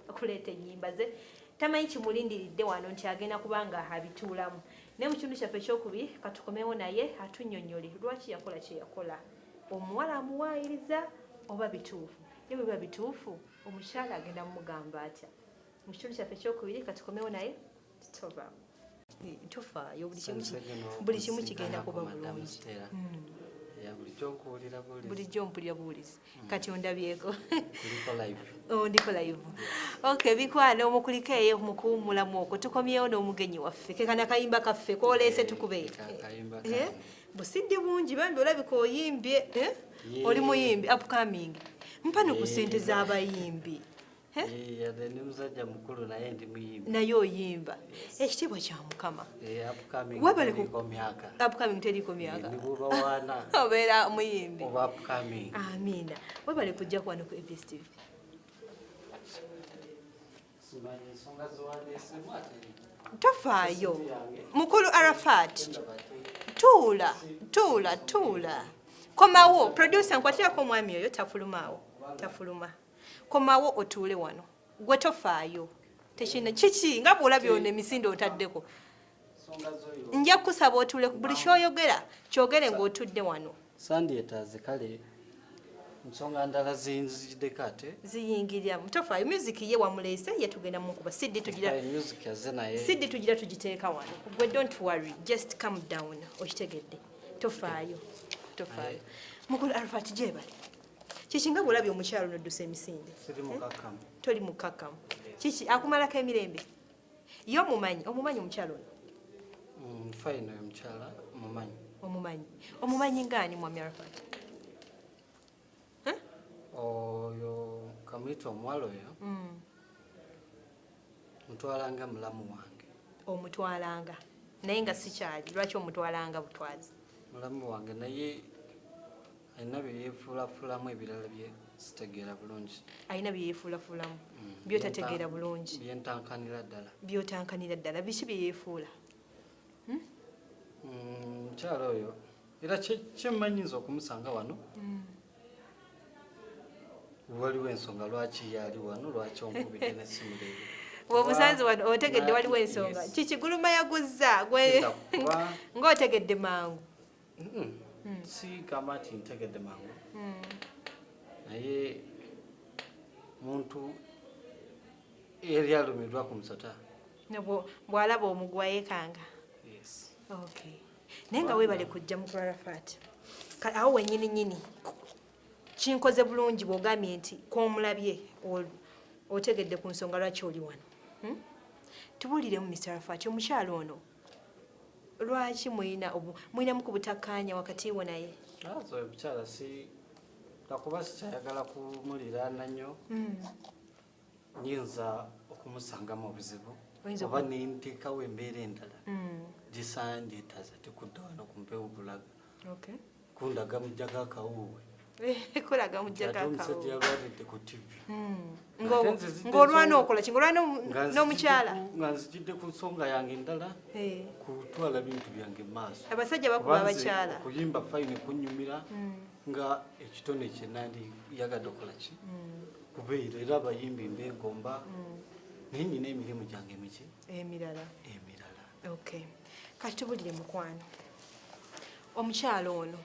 Speaker 1: okuleeta ennyimba ze. Tamanyi kimulindiridde wano nti agenda kubanga abituulamu. Naye mu kitundu kyaffe ekyokubiri katukomewo naye atunnyonnyole lwaki yakola kye yakola. Omuwala amuwaayiriza oba bituufu? Ye bwe biba bituufu, omukyala agenda mumugamba atya? Mu kitundu kyaffe ekyokubiri katukomewo naye, tova. Tofaayo, buli kimu kigenda kuba bulungi. Bulijjo mpulira buwulizi. Kati ondabyeko. Ndiko live. Okay, bikwano mukuliko eyo mukuwummulamu okwo tukomyewo n'omugenyi waffe. Ke kana kayimba kaffe kooleese tukube. Busidde bungi bambi, olabika oyimbye. Oli muyimbi upcoming. Mpa no ku ssente z'abayimbi.
Speaker 3: Yadde ndi musajja mukulu naye ndi muyimbi.
Speaker 1: Naye oyimba. Ekitiibwa kya Mukama.
Speaker 3: Upcoming
Speaker 1: Webale
Speaker 3: teriiko myaka.
Speaker 1: Upcoming teriiko myaka.
Speaker 3: Ni bw'oba waana.
Speaker 1: Obeera muyimbi.
Speaker 3: Oba upcoming.
Speaker 1: Amiina. Webale kujja wano ku ABS TV.
Speaker 3: Simanyi ensonga ziwandiisemu ate.
Speaker 1: Tofaayo. Mukulu Arafat. Tuula, tuula, tuula. Komawo, producer nkwatirako omwami oyo tafulumaawo. Tafuluma. Komawo otuule wano. Gwe tofaayo. Tekina kiki nga bw'olabye ono emisinde otaddeko. Nja kukusaba otuule buli ky'oyogera kyogere ng'otudde wano.
Speaker 3: Sandyetaaze kale nsonga ndala zinziddeko ate.
Speaker 1: Ziyingiriramu. Tofaayo, music ye wamuleese ye tugenda mukuba. CD tugira
Speaker 3: Music azze naye.
Speaker 1: CD tugira tugiteeka wano. Gwe don't worry, just calm down. Okitegedde. Tofaayo. Tofaayo. Mukulu Arafat gyebale. Kiki nga bw'olabye omukyalo n'oddusa emisinde?
Speaker 3: Siri mukakkamu.
Speaker 1: Toli mukakkamu. Kiki akumalako emirembe? Ye omumanyi, omumanyi omukyalo ono?
Speaker 3: Fine, oyo omukyala mumanyi.
Speaker 1: Omumanyi. Omumanyi ng'ani mwami Arafat?
Speaker 3: Oyo kamuyita omuwala oyo. Mutwalanga mulamu wange.
Speaker 1: Omutwalanga. Naye nga sikyali, lwaki omutwalanga butwazi?
Speaker 3: Mulamu wange naye Alina byeyefuulafuulamu ebirala bye sitegeera bulungi.
Speaker 1: Alina byeyefuulafuulamu byotategeera bulungi.
Speaker 3: Byentankanira ddala.
Speaker 1: Byotankanira ddala. Biki byeyefuula?
Speaker 3: Mukyala oyo era kyemmanyi nze okumusanga wano, waliwo ensonga lwaki yali wano, lwaki onkubidde nessimu leero.
Speaker 1: Obusanzi wano otegedde waliwo ensonga. Kiki guluma yaguzza ng'otegedde mangu?
Speaker 3: Sigamba nti ntegedde mangu, naye muntu eri alumiddwa ku musota.
Speaker 1: Bw'alaba omugwa yeekanga. Naye nga weebale kujja mu Arafat. Awo wennyini nnyini kinkoze bulungi bw'ogambye nti kw'omulabye otegedde ku nsonga lwaki oli wano. Tubuuliremu Mr. Arafat, omukyala ono lwaki mulinamu ku butakkaanya wakati wo naye?
Speaker 3: Omukyala si lwakuba sikyayagala kumuliraana nnyo, nyinza okumusangamu obuzibu oba nenteekawo embeera endala gisandyetaaza tekudda wano kumpewo bulaga kundaga mujjago akawuuwe.
Speaker 1: Kulaga mujjago
Speaker 3: akawuuwe. Omusajja yalwalidde ku TV.
Speaker 1: Ng'olwana okola ki? Ng'olwana n'omukyala?
Speaker 3: Nga nzijidde ku nsonga yange endala, kutwala bintu byange mu maaso.
Speaker 1: Abasajja bakuba abakyala.
Speaker 3: Okuyimba fayini kunnyumira nga ekitone kye nandiyagadde okola ki? Kubeera era abayimbi mbegomba, naye nnyina emirimu gyange miki?
Speaker 1: Emirala.
Speaker 3: Emirala.
Speaker 1: Okay. Kati tubulire mukwano. Omukyala ono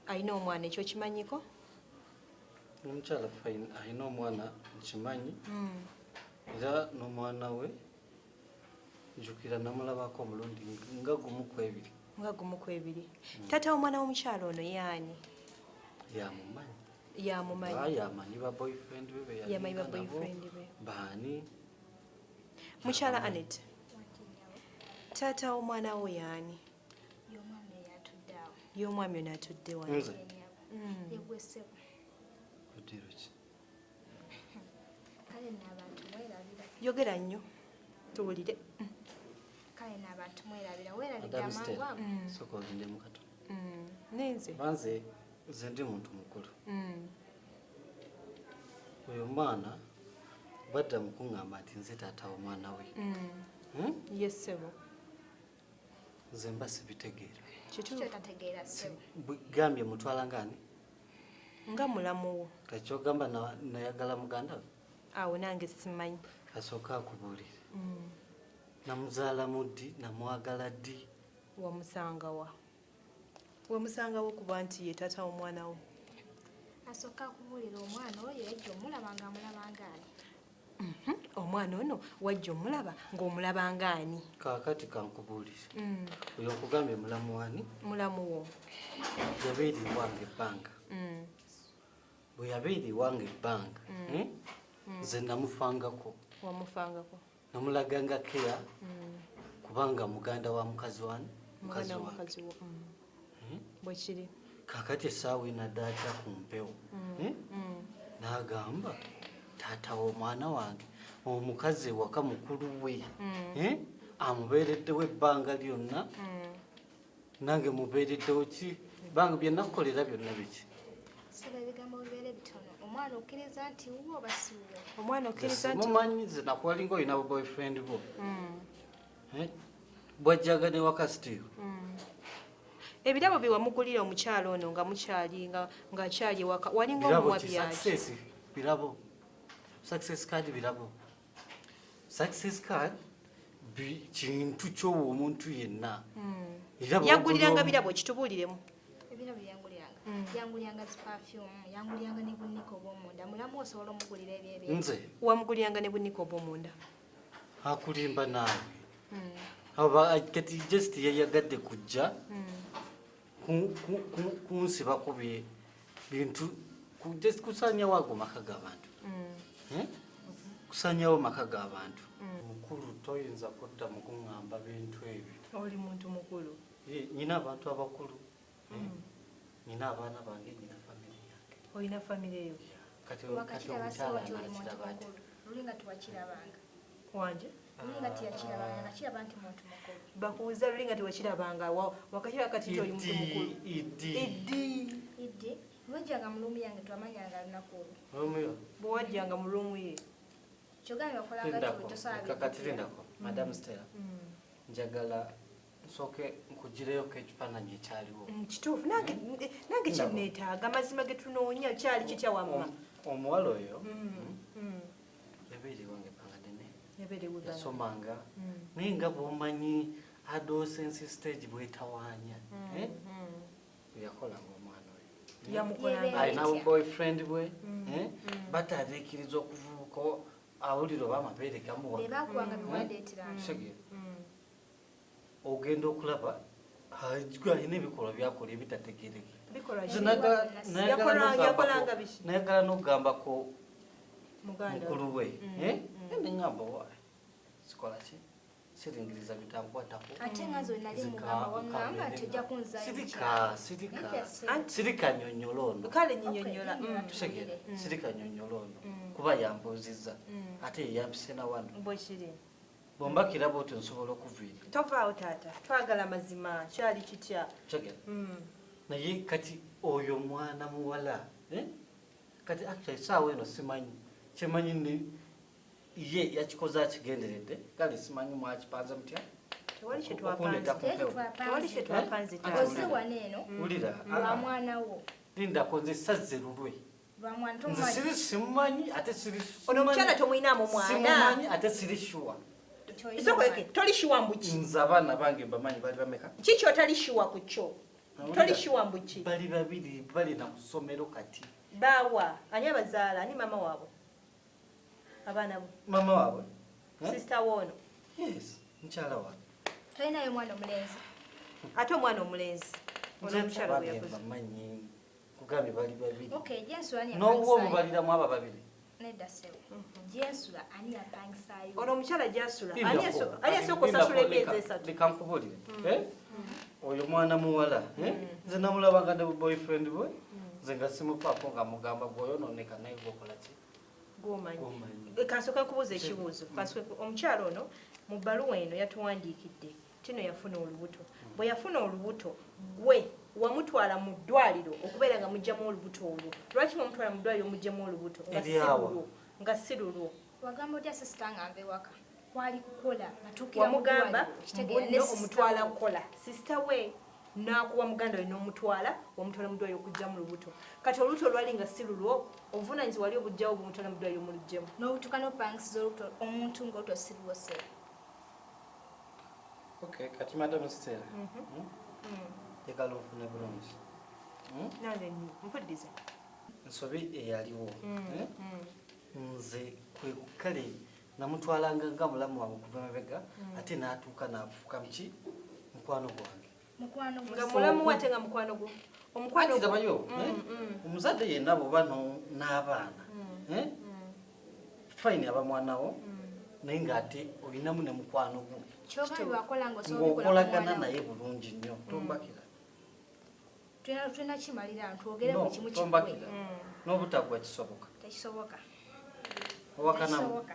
Speaker 1: alina omwana, ekyo kimanyiko?
Speaker 3: Omukyala fine alina omwana nkimanyi, era n'omwana we njukira namulabako omulundi nga 1 ku 2.
Speaker 1: Nga 1 ku 2. Taata w'omwana w'omukyala ono yaani?
Speaker 3: Yamumanyi.
Speaker 1: Yamumanyi.
Speaker 3: Yamanyi ba boyfriend be.
Speaker 1: Yamanyi ba boyfriend be.
Speaker 3: Baani?
Speaker 1: Mukyala Annette, taata w'omwana wo yaani? Y'omwami ono atudde wano.
Speaker 3: Nze?
Speaker 2: Yegwe ssebo.
Speaker 3: Kuddiro ki?
Speaker 2: Kale nno abantu mwerabira.
Speaker 1: Yogera nnyo tuwulire.
Speaker 2: Kale nno abantu mwerabira. Weerabidde amangu ago.
Speaker 3: Sooka olindemu katono.
Speaker 1: Nenze.
Speaker 3: Banze nze ndi muntu mukulu. Oyo omwana badda mu kuŋŋamba nti nze taata w'omwana we.
Speaker 1: Ye ssebo.
Speaker 3: Nze mba sibitegeera.
Speaker 2: Kyotategeera ssebo.
Speaker 3: Gambye mutwala ng'ani?
Speaker 1: Nga mulamu wo.
Speaker 3: Kakyogamba nayagala muganda we?
Speaker 1: Awo nange simanyi.
Speaker 3: Kasooka akubuulire. Namuzaala mu ddi, namwagala ddi?
Speaker 1: Wamusangawa? Wamusangawo kuba nti ye taata w'omwana wo?
Speaker 2: Asooka akubuulira omwana oyo yajja omulaba ng'amulaba ng'ani?
Speaker 1: Omwana ono wajja omulaba ng'omulaba ng'ani?
Speaker 3: Kaakati kankubuulire. Oyo nkugambye mulamu wani?
Speaker 1: Mulamu wo.
Speaker 3: Yabeera ewange ebbanga. Bwe yabeera ewange ebbanga, nze namufangako.
Speaker 1: Wamufangako.
Speaker 3: Namulaganga care kubanga muganda wa mukazi wani? Mukazi
Speaker 1: wange. Bwe kiri.
Speaker 3: Kaakati essaawa eno adde atya ku mpewo? N'agamba taata w'omwana wange omukazi ewaka mukulu we, amubeereddewo ebbanga lyonna, nange mubeereddewo ki? Banga bye nakukolera byonna biki?
Speaker 2: Saba ebigambo bibeere bitono. Omwana okkiriza nti wuwo oba si wuwo?
Speaker 1: Omwana okkiriza nti
Speaker 3: mumanyi nze nakuwalinga olina boyfriend bo. Bwajjaga ne waka still.
Speaker 1: Ebirabo bye wamugulira omukyala ono nga mukyali ng'akyali ewaka, walinga omuwa byaki?
Speaker 3: Success birabo. Success card birabo. Success card kintu ky'owa omuntu yenna.
Speaker 1: Yaguliranga birabo kitubuuliremu.
Speaker 2: Ebirabo yanguliranga. Yanguliranga zi perfume, yanguliranga ne buniko obw'omunda. Mulamu osobola omugulira ebyo.
Speaker 3: Nze
Speaker 1: wamuguliranga ne buniko obw'omunda.
Speaker 3: Akulimba naawe. Aba kati just yayagadde kujja kunsibako bintu just kusaanyawo ago maka g'abantu. Kusaanyawo maka g'abantu. Mukulu toyinza kudda mu kuŋŋamba bintu ebyo.
Speaker 1: Oli muntu mukulu.
Speaker 3: Nnyina abantu abakulu. Nnyina abaana bange, nnyina famire yange.
Speaker 1: Olina famire yo?
Speaker 3: Kati
Speaker 2: Wakati
Speaker 3: omukyala
Speaker 2: abasiba nti oli muntu
Speaker 3: anakiraba ati?
Speaker 2: mukulu. Luli nga tuwakirabanga.
Speaker 1: Wanje?
Speaker 2: Luli nga teyakirabanga, nakiraba nti muntu mukulu.
Speaker 1: Bakubuuza luli nga tewakirabanga, wakakiraba kati ti oli muntu mukulu.
Speaker 3: Idi.
Speaker 1: Idi.
Speaker 2: Idi lwajjanga mu luumu yange, twamanyanga lunaku olwo.
Speaker 3: Romeo.
Speaker 1: Bwe wajjanga mu ruumu ye.
Speaker 2: Kyogambye wakolanga
Speaker 3: Lindako.
Speaker 2: tosobola.
Speaker 3: Kakati lindako. Madam Stella. Njagala nsooke nkugireyoko ekifaananyi ekyaliwo.
Speaker 1: Kituufu, nange
Speaker 3: Ndabo.
Speaker 1: Kyeneetaaga amazima ge tunoonya, kyali kitya wamma?
Speaker 3: Omuwala oyo yabeera ewange ebbanga ddene.
Speaker 1: Yabeera ewange.
Speaker 3: Yasomanga naye nga bw'omanyi adolescence stage bwetawaanya, eh? Yakolanga omwana oyo.
Speaker 1: Yamukolanga.
Speaker 2: Yebeera
Speaker 3: Alina
Speaker 2: etya?
Speaker 3: boyfriend bwe, eh? Bataliikiriza okuvubuka awulira oba amabeere gamuwa.
Speaker 2: Be baakuwanga bye wandeeteranga.
Speaker 3: Kitegeera? Ogenda okulaba alina ebikolwa byakola ebitategeereka.
Speaker 1: Bikolwa
Speaker 3: Nze
Speaker 1: ki?
Speaker 3: nayagala
Speaker 1: Yakolanga biki?
Speaker 3: Nayagala n'okugambako
Speaker 1: Muganda we.
Speaker 3: mukulu we, eh? Neŋŋamba wa sikola ki, siringiriza bitankwatako.
Speaker 2: Ate nga nze nali
Speaker 3: Nze
Speaker 2: mugamba, waŋŋamba nti ojja kunzaayo mu
Speaker 3: Sirika,
Speaker 2: kyalo.
Speaker 3: sirika.
Speaker 2: Nedda ssebo.
Speaker 1: Anti
Speaker 3: Sirika nnyonnyola ono.
Speaker 1: Kale nyinyonnyola.
Speaker 2: Okay, nnyonnyola.
Speaker 3: Tutegeera, sirika nnyonnyola ono kuba yambuuzizza ate ye yampise na wano.
Speaker 1: Bwe kiri.
Speaker 3: Bw'ombakira bw'otyo nsobola okuviira.
Speaker 1: Tovaawo taata, twagala mazima, kyali kitya?
Speaker 3: Tutegeera? Naye kati oyo mwana muwala, eh? Kati actually essaawa eno simanyi, kyemanyi ni ye yakikoze akigenderedde, kale simanyi mwakipanze mutya.
Speaker 1: Tewali kye twapanze.
Speaker 3: Okundeeta ku
Speaker 2: Tewali
Speaker 3: mpewo.
Speaker 1: Tewali kye
Speaker 2: twapanze.
Speaker 1: twapanze
Speaker 3: Eh?
Speaker 1: taata.
Speaker 2: Ozze wano eno
Speaker 3: Wulira,
Speaker 2: lwa
Speaker 3: ah,
Speaker 2: mwana wo.
Speaker 3: Lindako, nze sazze lulwe.
Speaker 2: Lwa mwana
Speaker 3: Nze
Speaker 2: tomumanyi.
Speaker 3: siri simumanyi ate siri
Speaker 1: Ono omukyala tomuyinaamu mwana.
Speaker 3: simumanyi ate siri sure.
Speaker 2: Toyina
Speaker 1: Isokoleke,
Speaker 2: mwana.
Speaker 1: toli sure mbu ki?
Speaker 3: Nze abaana bange mbamanyi, bali bameka?
Speaker 1: Ki ky'otali sure ku kyo? Toli sure mbu ki?
Speaker 3: Bali babiri, bali na ku ssomero kati.
Speaker 1: Baawa, ani abazaala, ani maama waabwe? Abaana bo.
Speaker 3: Maama waabwe. Eh?
Speaker 1: Sister woono.
Speaker 3: Yes, mukyala wange.
Speaker 2: Tolinayo mwana omulenzi.
Speaker 1: Ate omwana omulenzi. Ono
Speaker 3: Nze
Speaker 1: omukyala bwe
Speaker 3: abange
Speaker 1: yakoze.
Speaker 3: mbamanyi, kugambye bali babiri.
Speaker 2: Okay, gyensula ani
Speaker 3: N'owuwo
Speaker 2: yapangisaayo?
Speaker 3: omubaliramu abo babiri.
Speaker 2: Nedda ssebo. Gyensula ani yapangisaayo?
Speaker 1: Ono omukyala gy'asula,
Speaker 3: Lindako.
Speaker 1: ani asooka osasula
Speaker 3: Lindako,
Speaker 1: emyezi 3?
Speaker 3: Leka nkubuulire. Eh? Oyo mwana muwala, eh? Nze namulabanga ne boyfriend bwe, nze nga simufaako, nga mugamba gwoyonooneka naye gwokola ki?
Speaker 1: Gw'omanyi.
Speaker 3: Gw'omanyi.
Speaker 1: Kansooke nkubuuza ekibuuzo. Omukyala ono mu bbaluwa eno yatuwandiikidde tino yafuna olubuto. Bwe yafuna olubuto, gwe wamutwala mu ddwaliro okubeera nga muggyamu olubuto olwo. Lwaki wamutwala mu ddwaliro muggyamu olubuto nga si
Speaker 3: Eri awa.
Speaker 1: lulwo? Nga si lulwo.
Speaker 2: Wagamba otya sister nga nva ewaka? Kwali kukola, natuukira mu
Speaker 1: Wamugamba
Speaker 2: ddwaliro, kitegeera ne
Speaker 1: mbunno
Speaker 2: sister
Speaker 1: omutwala
Speaker 2: wo.
Speaker 1: kukola. Sister we n'akuwa muganda we n'omutwala, wamutwala mu ddwaliro okuggyamu lubuto. Kati olubuto olwali nga si lulwo, obuvunaanyizibwa wali obuggyawo bumutwala mu ddwaliro muluggyemu.
Speaker 2: N'obutuuka n'opangisiza olubuto omuntu ng'olubuto si lulwo ssebo.
Speaker 3: Okay, kati Madam Stella. Njagala ofune bulungi.
Speaker 1: Nange mpuliriza.
Speaker 3: Nsobi eyaliwo. Eh? Nze kwe kale namutwalanga nga mulamu wange okuva emabega, ate n'atuuka n'afuuka muki? Mukwano gwange.
Speaker 2: Mukwano gwo.
Speaker 1: Nga mulamu we ate nga mukwano gwo. Omukwano
Speaker 3: Anti
Speaker 1: gwo.
Speaker 3: labayo, eh? Omuzadde yenna bw'oba n'abaana, eh? Fine aba mwana wo, naye ng'ate olinamu ne mukwano gwo.
Speaker 2: Kyogambye wakola ng'osobola obikola ku
Speaker 3: Ng'okolagana
Speaker 2: mwana wo.
Speaker 3: naye bulungi nnyo, tombakira.
Speaker 2: Tulina kimalira twogere
Speaker 3: No,
Speaker 2: buli kimu kiggwe.
Speaker 3: tombakira. N'obutaggwa kisoboka.
Speaker 2: Tekisoboka.
Speaker 3: Owakanamu.
Speaker 2: Tekisoboka.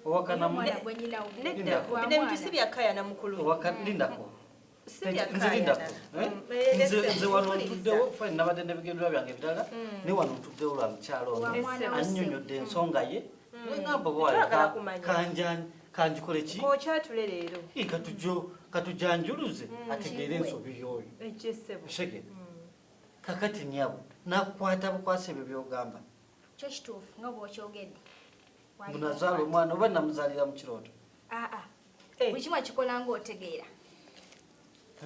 Speaker 3: Owakanamu.
Speaker 2: Omwana gwe nnyina wo.
Speaker 1: Nedda,
Speaker 3: Lindako.
Speaker 1: bino ebintu si bya kkaayana mukulu.
Speaker 3: Lindako.
Speaker 1: Si bya
Speaker 3: Nze lindako.
Speaker 1: kkaayana.
Speaker 3: Eh?
Speaker 1: Ssebo,
Speaker 3: Nze wano
Speaker 1: mpuliriza.
Speaker 3: ntuddewo, fine nabadde n'ebigendererwa byange ebirala, naye wano ntuddewo lwa mukyala ono.
Speaker 2: Lwa mwana wo
Speaker 3: Annyonnyodde ensonga ye. Neŋŋamba bw'ayi,
Speaker 1: Twagala kumanya.
Speaker 3: Kanjikole ki?
Speaker 1: K'okyatule leero.
Speaker 3: Ii, katujanjuluze ategeere
Speaker 2: Kigwe.
Speaker 3: ensobi y'oyo.
Speaker 1: Ekyo ssebo.
Speaker 3: Oshege. Kakati nnyabo, nakwata bukwasi ebyo by'ogamba.
Speaker 2: Kyo kituufu nga bw'okyogedde.
Speaker 3: Mbu nazaala omwana oba namuzaalira mu kirooto.
Speaker 2: Aa.
Speaker 1: Eh.
Speaker 2: Buli kimu akikola ng'otegeera.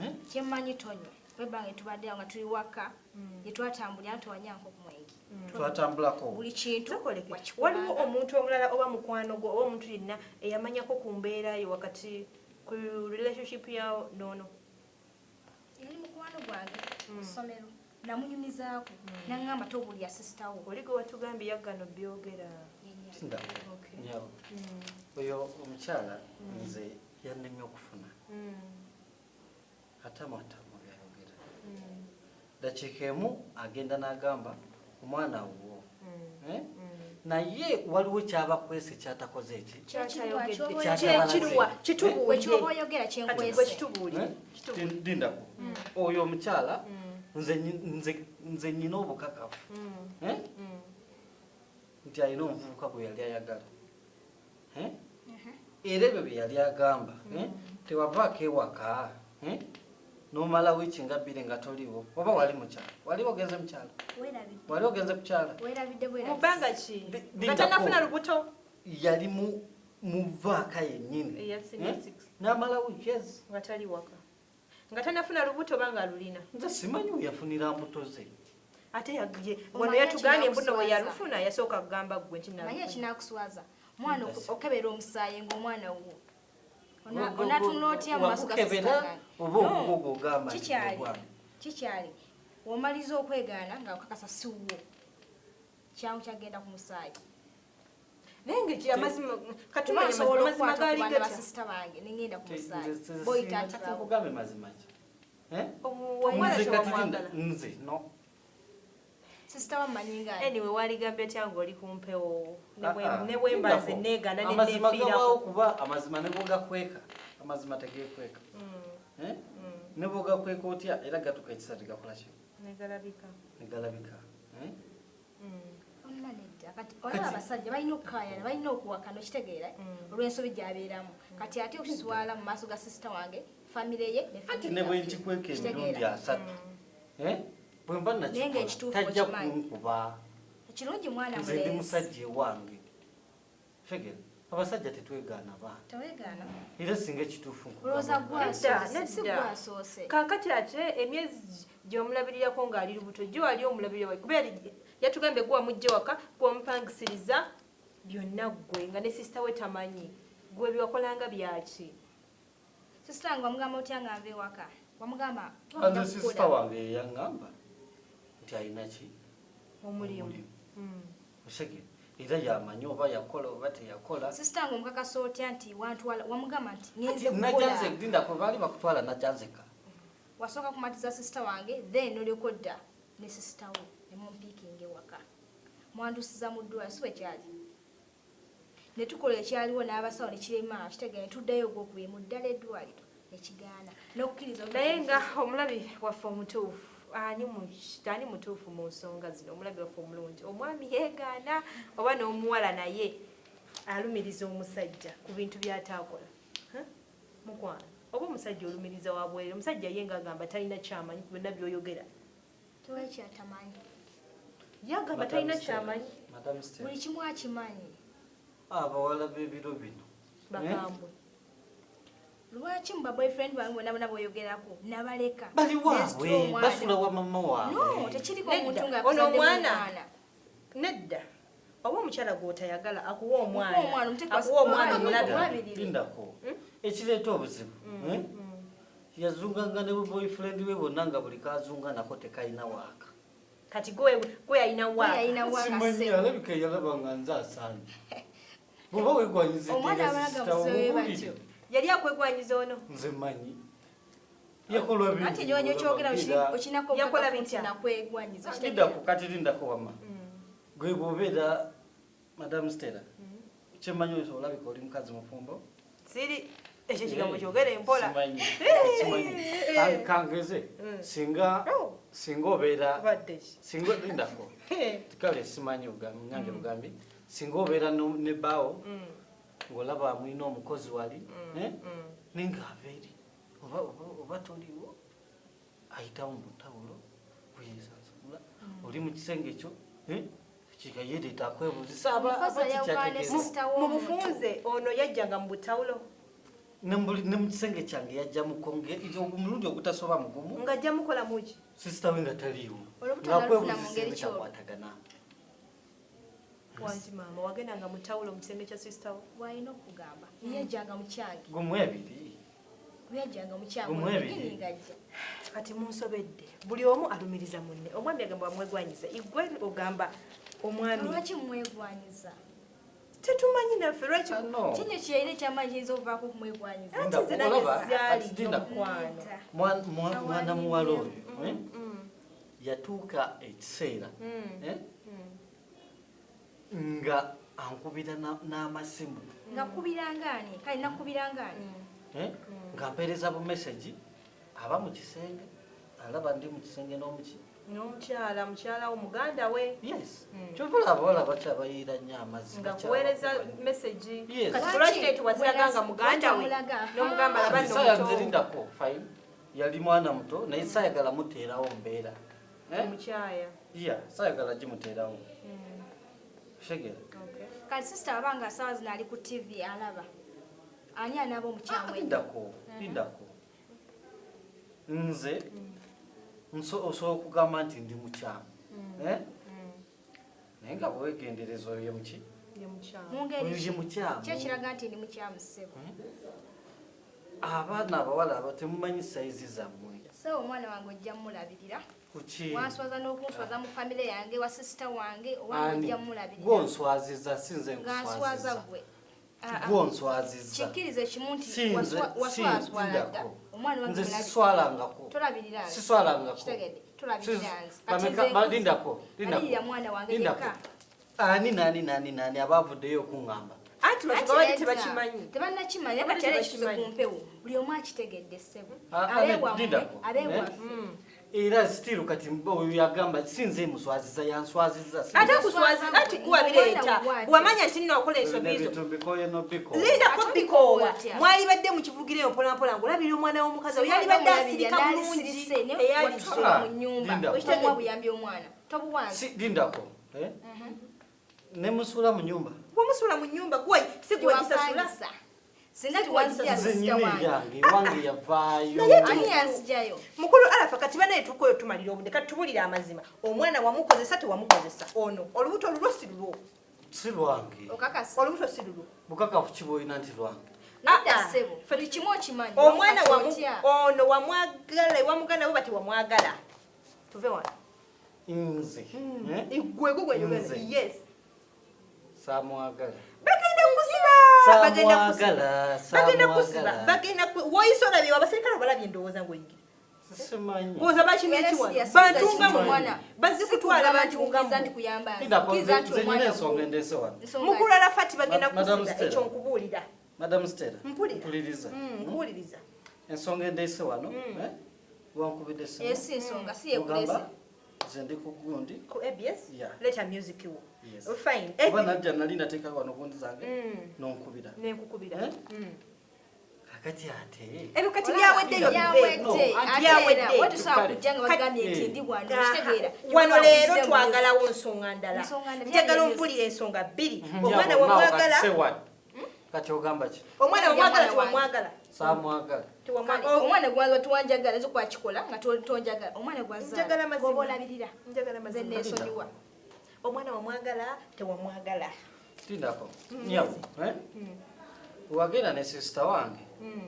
Speaker 3: Eh?
Speaker 2: Kyemmanyi tonywa. Ebbanga tubadde awo nga tuli waka, gye twatambulira tewanyanko ku mwenge.
Speaker 3: Twatambulako.
Speaker 2: Buli kintu
Speaker 1: Tokoleke.
Speaker 2: wakikolanga.
Speaker 1: Waliwo omuntu omulala oba mukwano gwo oba omuntu yenna eyamanyako ku mbeera yo wakati ku relationship yawo n'ono?
Speaker 2: Yali mukwano gwange ku ssomero. Namunyumizaako. N'aŋŋamba tobuulira sister wo.
Speaker 1: Oli gwe watugambye yaggano byogera.
Speaker 2: Yennyini.
Speaker 3: Tinda.
Speaker 1: Okay.
Speaker 3: Nnyabo. Oyo omukyala nze yannemye okufuna. Ate amatamu byayogera. Dakiika emu agenda n'agamba omwana wuwo. Eh? Naye waliwo kyabakwese kyatakoze eki?
Speaker 1: Kyatayogedde. Kitubuulire.
Speaker 2: Oyogera
Speaker 1: Kati gwe
Speaker 2: kyenkwese.
Speaker 1: kitubuulire.
Speaker 3: Eh?
Speaker 1: Kitubuulire.
Speaker 3: Lindako. Oyo omukyala nze nyina obukakafu, eh? Nti alina omuvubuka gwe yali ayagala. Eh? Era ebyo bye yali agamba, eh? Tewavaako ewaka, eh? N'omala wiiki nga 2 nga toliwo, oba wali mukyalo, wali ogenze mukyalo, wali ogenze kukyala.
Speaker 2: Weerabidde
Speaker 1: Mu
Speaker 2: bwerabizi.
Speaker 1: bbanga ki? Nga
Speaker 3: Lindako.
Speaker 1: tannafuna lubuto.
Speaker 3: Yali mu muvaaka yennyini.
Speaker 1: Eya senior
Speaker 3: Eh?
Speaker 1: six.
Speaker 3: N'amala wiiki ezi.
Speaker 1: Nga tali waka. Nga tannafuna lubuto oba nga alulina.
Speaker 3: Nze simanyi we yafunira mbuto ze.
Speaker 1: Ate
Speaker 2: Omanyi
Speaker 1: wano yatugambye mbu nno bwe
Speaker 2: ekinakuswaza.
Speaker 1: yalufuna yasooka kugamba ggwe nti
Speaker 2: Manyi
Speaker 1: nalufuna.
Speaker 2: ekinakuswaza. Mwana okebera omusaayi ng'omwana wo.
Speaker 3: Gwe
Speaker 2: Onatunula otya mu maaso ga
Speaker 3: wakukebera
Speaker 2: sister gange?
Speaker 3: oba
Speaker 2: No.
Speaker 3: ogugo gw'ogamba nti
Speaker 2: Kikyali.
Speaker 3: gw'ogwange?
Speaker 2: Kikyali. W'omaliza okwegaana nga okakasa si wuwo. Kyangu kyagenda ku musaayi.
Speaker 1: Naye nga amazima katumanye
Speaker 2: Kuba nsobola
Speaker 1: amazima
Speaker 2: okukwata
Speaker 1: gaali
Speaker 2: ku baana ba
Speaker 1: gatya?
Speaker 2: sister bange ne ngenda ku musaayi.
Speaker 3: Nze
Speaker 2: Boyita
Speaker 3: sirina
Speaker 2: nti
Speaker 3: kati
Speaker 2: bawo.
Speaker 3: nkugambe mazima ki? Eh?
Speaker 1: Omuwala
Speaker 3: Nze kati
Speaker 1: tewamwagala.
Speaker 3: linda, nze no.
Speaker 2: Sister wammanyi nga ani?
Speaker 1: Anyway, waligambye otya ng'oli ku mpewo?
Speaker 3: Ah, ah.
Speaker 1: Ne bwe mba nze
Speaker 3: Lindako.
Speaker 1: neegaana ne
Speaker 3: Amazima
Speaker 1: neefiirako.
Speaker 3: gabaawo kuba amazima ne bw'ogakweka, amazima tegeekweka. Eh? Ne bw'ogakweka otya era gatuuka ekisa tegakola ki?
Speaker 1: Ne galabika.
Speaker 3: Ne galabika. Eh?
Speaker 2: Onna nedda. Kati olaba abasajja balina okukaayana, balina okuwakana, okitegeera? Olw'ensobi gy'abeeramu. Kati ate okiswala mu maaso ga sister wange, famire ye ne
Speaker 3: Anti
Speaker 2: famire
Speaker 3: ne bwe
Speaker 2: yaffe.
Speaker 3: nkikweka emirundi
Speaker 2: Okitegeera?
Speaker 3: 3. Eh? Bwe mba
Speaker 2: Naye
Speaker 3: nakikola,
Speaker 2: ng'ekituufu
Speaker 3: tajja
Speaker 2: okimanyi.
Speaker 3: kunkuba.
Speaker 2: Ekirungi mwana
Speaker 3: Nze ndi
Speaker 2: mulenzi.
Speaker 3: musajja ewange. Fegere, abasajja tetwegaana baana.
Speaker 2: Teweegaana.
Speaker 3: Era singa ekituufu nkugamba.
Speaker 2: Olowooza gwasoose,
Speaker 1: Nedda,
Speaker 2: si
Speaker 1: nedda.
Speaker 2: gwasoose.
Speaker 1: Kaakati ate emyezi gy'omulabirirako ng'ali lubuto, gyo wali omulabirira wa-, kuba yatugambye gwe wamuggye waka, gwe wamupangisiriza byonna ggwe, nga ne sister we tamanyi. Gwe bye wakolanga byaki?
Speaker 2: Sister wange wamugamba otya nga nva ewaka? Wamugamba,
Speaker 3: Nze
Speaker 2: Nja
Speaker 3: sister
Speaker 2: kukola.
Speaker 3: wange ye yaŋŋamba nti alina ki?
Speaker 1: Omulimu.
Speaker 3: Omulimu. Osege, era yamanyi oba yakola oba teyakola.
Speaker 2: Sister wange omukakasa otya nti wantwala, wamugamba nti ngenze
Speaker 3: Kati
Speaker 2: kukola.
Speaker 3: najjanze, lindako, baali bakutwala najjanzeka.
Speaker 2: Wasooka kumatiza sister wange, then olyoka odda ne sister we ne mumpiikinga ewaka. Mwantusiza mu ddwaliro, si bwe kyali? Ne tukola ekyaliwo n'abasawo ne kirema, kitegeera ne tuddayo ogwokubiri mu ddala eddwaliro ne kigaana. N'okukkiriza
Speaker 1: Naye nga omulabi waffe omutuufu, ani mutuufu mu nsonga zino? Omulabi waffe omulungi, omwami yeegaana oba n'omuwala naye alumiriza omusajja ku bintu by'ataakola? Huh? Mukwano, oba omusajja olumiriza wa bwereere, omusajja ye ng'agamba talina kyamanyi ku byonna by'oyogera.
Speaker 2: Tewali kyatamanyi.
Speaker 1: Ye agamba talina kyamanyi.
Speaker 3: Madam Stella.
Speaker 2: Buli kimu akimanyi.
Speaker 3: Abawala b'ebiro bino.
Speaker 1: Bakambwe.
Speaker 2: Lwaki mu ba boyfriend bange bonna bonna b'oyogerako nabaleka?
Speaker 3: Bali waabwe,
Speaker 2: Nesitula omwana.
Speaker 3: basula wa mama waabwe.
Speaker 2: No, tekiriko
Speaker 1: Nedda.
Speaker 2: omuntu nga
Speaker 1: Ono
Speaker 2: akuzaddemu
Speaker 1: omwana.
Speaker 2: omwana.
Speaker 1: Nedda. Oba omukyala gw'otayagala akuwa omwana.
Speaker 2: Akuwa omwana, omuteeka
Speaker 1: Akuwa omwana
Speaker 2: omwana
Speaker 1: omulabe.
Speaker 2: omulabirire.
Speaker 3: Lindako. Ekireeta obuzibu. Eh? Yazunganga ne boyfriend we bonna nga buli kazunga nako tekalina waaka.
Speaker 1: Kati gwe yalina waaka.
Speaker 2: Gwe yalina waaka,
Speaker 3: Simanyi,
Speaker 2: ssebo.
Speaker 3: alabika yalaba nga nze asaanye. Bw'oba weegwanyiza
Speaker 2: Omwana
Speaker 3: eddiira
Speaker 2: abalaga
Speaker 3: sister
Speaker 2: muzibe
Speaker 3: wo,
Speaker 2: batyo.
Speaker 3: muwulire.
Speaker 1: Yali akwegwanyiza ono.
Speaker 3: Nze mmanyi. Yakola bingi.
Speaker 2: Ate gy'oba gy'okyogera okinako
Speaker 1: Yakola
Speaker 2: obukakafu nti
Speaker 1: bitya?
Speaker 2: nakwegwanyiza.
Speaker 3: Lindako, kati lindako wamma. Gwe bw'obeera Madam Stella, kyemmanyi olabika oli mukazi mufumbo.
Speaker 1: Siri ekyo kigambo kyogere mpola.
Speaker 3: Simanyi. Simanyi. Kangeze.
Speaker 1: Oh.
Speaker 3: Singa obeera
Speaker 1: Obadde ki?
Speaker 3: singa lindako. Kale simanyi ogambi, nyange bugambi. Singa obeera ne bbaawo, ng'olaba mulina omukozi wali, eh? Naye ng'ava eri, oba toliiwo, ayitawo mu butawulo, weesansula, oli mu kisenge kyo, eh? Kika yeereeta akwebuuzisa,
Speaker 2: Omukozi
Speaker 3: aba
Speaker 2: ayawukana ne
Speaker 3: kikyategeeza.
Speaker 2: sister
Speaker 1: Mu
Speaker 2: w'omuntu.
Speaker 1: bufunze ono yajjanga mu butawulo.
Speaker 3: Ne mu kisenge kyange yajja mukonge, omulundi ogutasoba mugumu.
Speaker 1: Ng'ajja mukola muki?
Speaker 3: Sister we nga taliiwo.
Speaker 2: Olubuto
Speaker 3: Ng'akwebuuzisa
Speaker 2: nalufuna mu ngeri ki olwo?
Speaker 3: ebitakwatagana.
Speaker 1: Wangi maama, wagendanga mu tawulo mu kisenge kya sister wo?
Speaker 2: Bw'alina okugamba. Yajjanga mu kyange.
Speaker 3: Gumu ebiri.
Speaker 2: Yajjanga mu kyange,
Speaker 3: Gumu ebiri.
Speaker 2: yennyini ng'ajja.
Speaker 1: Kati munsobedde. Buli omu alumiriza munne. Omwami agamba wamwegwanyiza. Igwe ogamba omwami.
Speaker 2: Lwaki mwegwanyiza?
Speaker 1: Tetumanyi naffe lwaki.
Speaker 3: Ah, no.
Speaker 2: Kinyo kye yalina ekyamaanyi kiyinza okuvaako okumwegwanyiza.
Speaker 1: Anti nze nange
Speaker 3: Olaba,
Speaker 1: zaali
Speaker 3: ati Dina,
Speaker 1: n'omukwano.
Speaker 3: Mwana muwala oyo, eh? Yatuuka ekiseera, eh? Nga ankubira n'amasimu.
Speaker 2: Nga kubiranga ani? Kale nakubiranga ani?
Speaker 3: Eh? Nga mpeereza bu message, aba mu kisenge, alaba ndi mu kisenge n'omuki.
Speaker 1: N'omukyala, mukyala wo, muganda we.
Speaker 3: Yes. Kyova olaba abawala bakyabayiira nnyo amazzi.
Speaker 1: Nga
Speaker 3: Bakyaba-
Speaker 1: kuweereza message.
Speaker 3: Yes.
Speaker 1: Kati
Speaker 2: Lwaki?
Speaker 1: lwaki tete waziraga nga muganda we?
Speaker 2: Lwaki omulaga?
Speaker 1: N'omugamba laba nno
Speaker 3: Saaya
Speaker 1: muto.
Speaker 3: nze lindako, fine. Yali mwana muto naye saayagala muteerawo mbeera. Eh?
Speaker 1: Omukyaya.
Speaker 3: Yeah, saayagala gimuteerawo. Kitegeera?
Speaker 1: Okay.
Speaker 2: Kati sister abanga saawa zino ali ku TV alaba. Ani anaaba omukyamu ennyo?
Speaker 3: Lindako, lindako. Nze osobola okugamba nti ndi mukyamu. Eh? Naye nga bwegendereza oyo ye muki?
Speaker 1: Ye mukyamu.
Speaker 2: Mu ngeri
Speaker 3: Oyo ye
Speaker 2: ki?
Speaker 3: mukyamu.
Speaker 2: Ki ekiraga nti ndi mukyamu ssebo?
Speaker 3: Abaana abawala abo temumanyi sayizi zammwe.
Speaker 2: Ssebo omwana wange ojja mmulabirira.
Speaker 3: Kuki?
Speaker 2: Wanswaza n'okunswaza mu famire yange, wa sister wange, owange
Speaker 3: Ani?
Speaker 2: ojja mmulabirira.
Speaker 3: Gw'onswaziza, si nze
Speaker 2: Nga nswaza
Speaker 3: nkuswaziza.
Speaker 2: ggwe. Ah, ah.
Speaker 3: Gw'onswaziza.
Speaker 2: Kikkirize kimu nti
Speaker 3: Si nze, si
Speaker 2: waswaswala dda.
Speaker 3: ndako.
Speaker 2: Omwana wange
Speaker 3: Nze
Speaker 2: mulabirira.
Speaker 3: siswalangako.
Speaker 2: Tolabirira nze.
Speaker 3: Siswalangako.
Speaker 2: Kitegedde, tolabirira nze. Kati
Speaker 3: Bameka,
Speaker 2: nze nkuze.
Speaker 3: lindako, lindako.
Speaker 2: Labirira mwana wange
Speaker 3: Lindako.
Speaker 2: yekka.
Speaker 3: Ani nani nani nani abavuddeyo okuŋŋamba?
Speaker 1: Anti
Speaker 2: Anti
Speaker 1: babadde
Speaker 2: nedda.
Speaker 1: tebakimanyi.
Speaker 2: Tebannakimanyi,
Speaker 1: Babadde
Speaker 2: kati era ekituuse
Speaker 1: tebakimanyi.
Speaker 2: ku mpewo. Buli omu akitegedde ssebo.
Speaker 3: Ah, ah,
Speaker 2: Abeewammwe,
Speaker 3: lindako.
Speaker 2: abeewaffe.
Speaker 3: Era still kati oyo yagamba si nze muswaziza, yanswaziza. Si
Speaker 1: Ate
Speaker 3: nze.
Speaker 1: kuswaziza, anti guwabireeta. Bw'amanya nti nno akola ensobi zo.
Speaker 3: Ebintu mbikooye n'obikoowa.
Speaker 1: Lindako
Speaker 2: Ate
Speaker 1: bikoowa.
Speaker 2: otya?
Speaker 1: Mwalibadde mukivugireyo mpola mpola ng'olabirira omwana w'omukazi oyo yalibadde asirika bulungi. Teyali
Speaker 2: watusula mu nnyumba.
Speaker 3: Lindako.
Speaker 2: Tomuwa buyambi omwana. Tobuwanze.
Speaker 3: Si, lindako. Eh? Ne musuula mu nnyumba.
Speaker 1: Wamusula mu nnyumba gwe si gwe wagisasula.
Speaker 2: Tewapangisa. Singa tewanzija
Speaker 3: Nze
Speaker 2: sister
Speaker 3: nnyina
Speaker 2: wange.
Speaker 3: eryange, ewange yavaayo.
Speaker 2: Ani yanzijayo?
Speaker 1: Mukulu Arafa kati banaye tukoyo tumalira obudde kati tubulire amazima. Omwana wamukozesa tewamukozesa. Ono olubuto lulwo si lulwo.
Speaker 3: Si lwange.
Speaker 2: Okakasa.
Speaker 1: Olubuto si lulwo.
Speaker 3: Bukakafu ki bw'olina nti lwange?
Speaker 2: Nedda
Speaker 1: Ah, ah.
Speaker 2: ssebo. Buli kimu okimanyi.
Speaker 1: Omwana
Speaker 2: Wakati
Speaker 1: wamu
Speaker 2: otya?
Speaker 1: ono wamwagala wamuganda we bati wamwagala. Tuve wano.
Speaker 3: Nze. Eh?
Speaker 1: Igwe gwe
Speaker 3: Nze.
Speaker 1: gwe. Yes.
Speaker 3: Saamwagala.
Speaker 1: Bagenda kusiba. Bagenda kusiba.
Speaker 3: Saamwagala,
Speaker 1: Bagenda kusiba.
Speaker 3: saamwagala.
Speaker 1: Bagenda woyisa olabye abaserikale obalabye ndowooza ng'oyingira.
Speaker 3: Simanyi.
Speaker 1: Ng'oza bakimye
Speaker 2: Era
Speaker 1: ki wano?
Speaker 2: si yasiza
Speaker 1: Bantu nga
Speaker 2: kintu
Speaker 1: mmwe.
Speaker 2: omwana.
Speaker 1: Bazikutwala
Speaker 2: Sikugamba
Speaker 1: bantu
Speaker 2: nti
Speaker 1: nga
Speaker 2: kukkiriza nti
Speaker 1: mmwe.
Speaker 2: kuyamba nze.
Speaker 3: Lindako,
Speaker 2: Kkiriza nti
Speaker 3: nze nnyina
Speaker 2: omwana
Speaker 3: ensonga
Speaker 2: wo.
Speaker 3: endeese wano.
Speaker 2: Ensonga
Speaker 1: Mukulu Arafati bagenda
Speaker 3: Madam
Speaker 1: kusiba
Speaker 3: Stella.
Speaker 1: ekyo nkubuulira.
Speaker 3: Madam Stella.
Speaker 1: Mpulira.
Speaker 3: Mpuliriza.
Speaker 1: Nkuwuliriza.
Speaker 3: Ensonga endeese wano. Eh? Wankubidde essimu.
Speaker 2: Eh, si nsonga, si yekulese.
Speaker 3: Mugamba, nze ndi ku gundi.
Speaker 1: Ku ABS?
Speaker 3: Yeah.
Speaker 1: Leeta music wo.
Speaker 3: Yes.
Speaker 1: Fine.
Speaker 3: Kuba najja nali nateeka wano gundi zange n'onkubira.
Speaker 1: Nenkukubira.
Speaker 3: Eh? Kakati ate.
Speaker 1: Ebyo kati byaweddeyo
Speaker 2: Byawedde.
Speaker 1: biveeko.
Speaker 3: No,
Speaker 2: Ate
Speaker 1: byawedde.
Speaker 2: era, we tusobola
Speaker 3: Kale.
Speaker 2: kujja nga bagambye nti
Speaker 3: Kati-
Speaker 2: ndi wano,
Speaker 1: Aha.
Speaker 2: okitegeera.
Speaker 1: Wano leero
Speaker 2: Kyokka
Speaker 1: twagalawo nsonga ndala.
Speaker 2: Nsonga ndala.
Speaker 1: Njagala ompulire ensonga bbiri. Omwana
Speaker 3: Nyabo, now
Speaker 1: wamwagala.
Speaker 3: kati say what? Kati ogamba ki?
Speaker 1: Omwana wamwagala
Speaker 2: Omwana wange.
Speaker 1: tewamwagala.
Speaker 3: Saamwagala.
Speaker 2: Kale, omwana gwaza tuwanjagala nze kwakikola nga tonjagala. Omwana
Speaker 1: Njagala
Speaker 2: gwazaala
Speaker 1: mazima.
Speaker 2: gwoba olabirira.
Speaker 1: Njagala
Speaker 2: Nze
Speaker 1: mazima.
Speaker 2: neesonyiwa.
Speaker 1: Omwana wamwagala tewamwagala.
Speaker 3: Lindako. Nyabo, eh? Wagenda ne sister wange.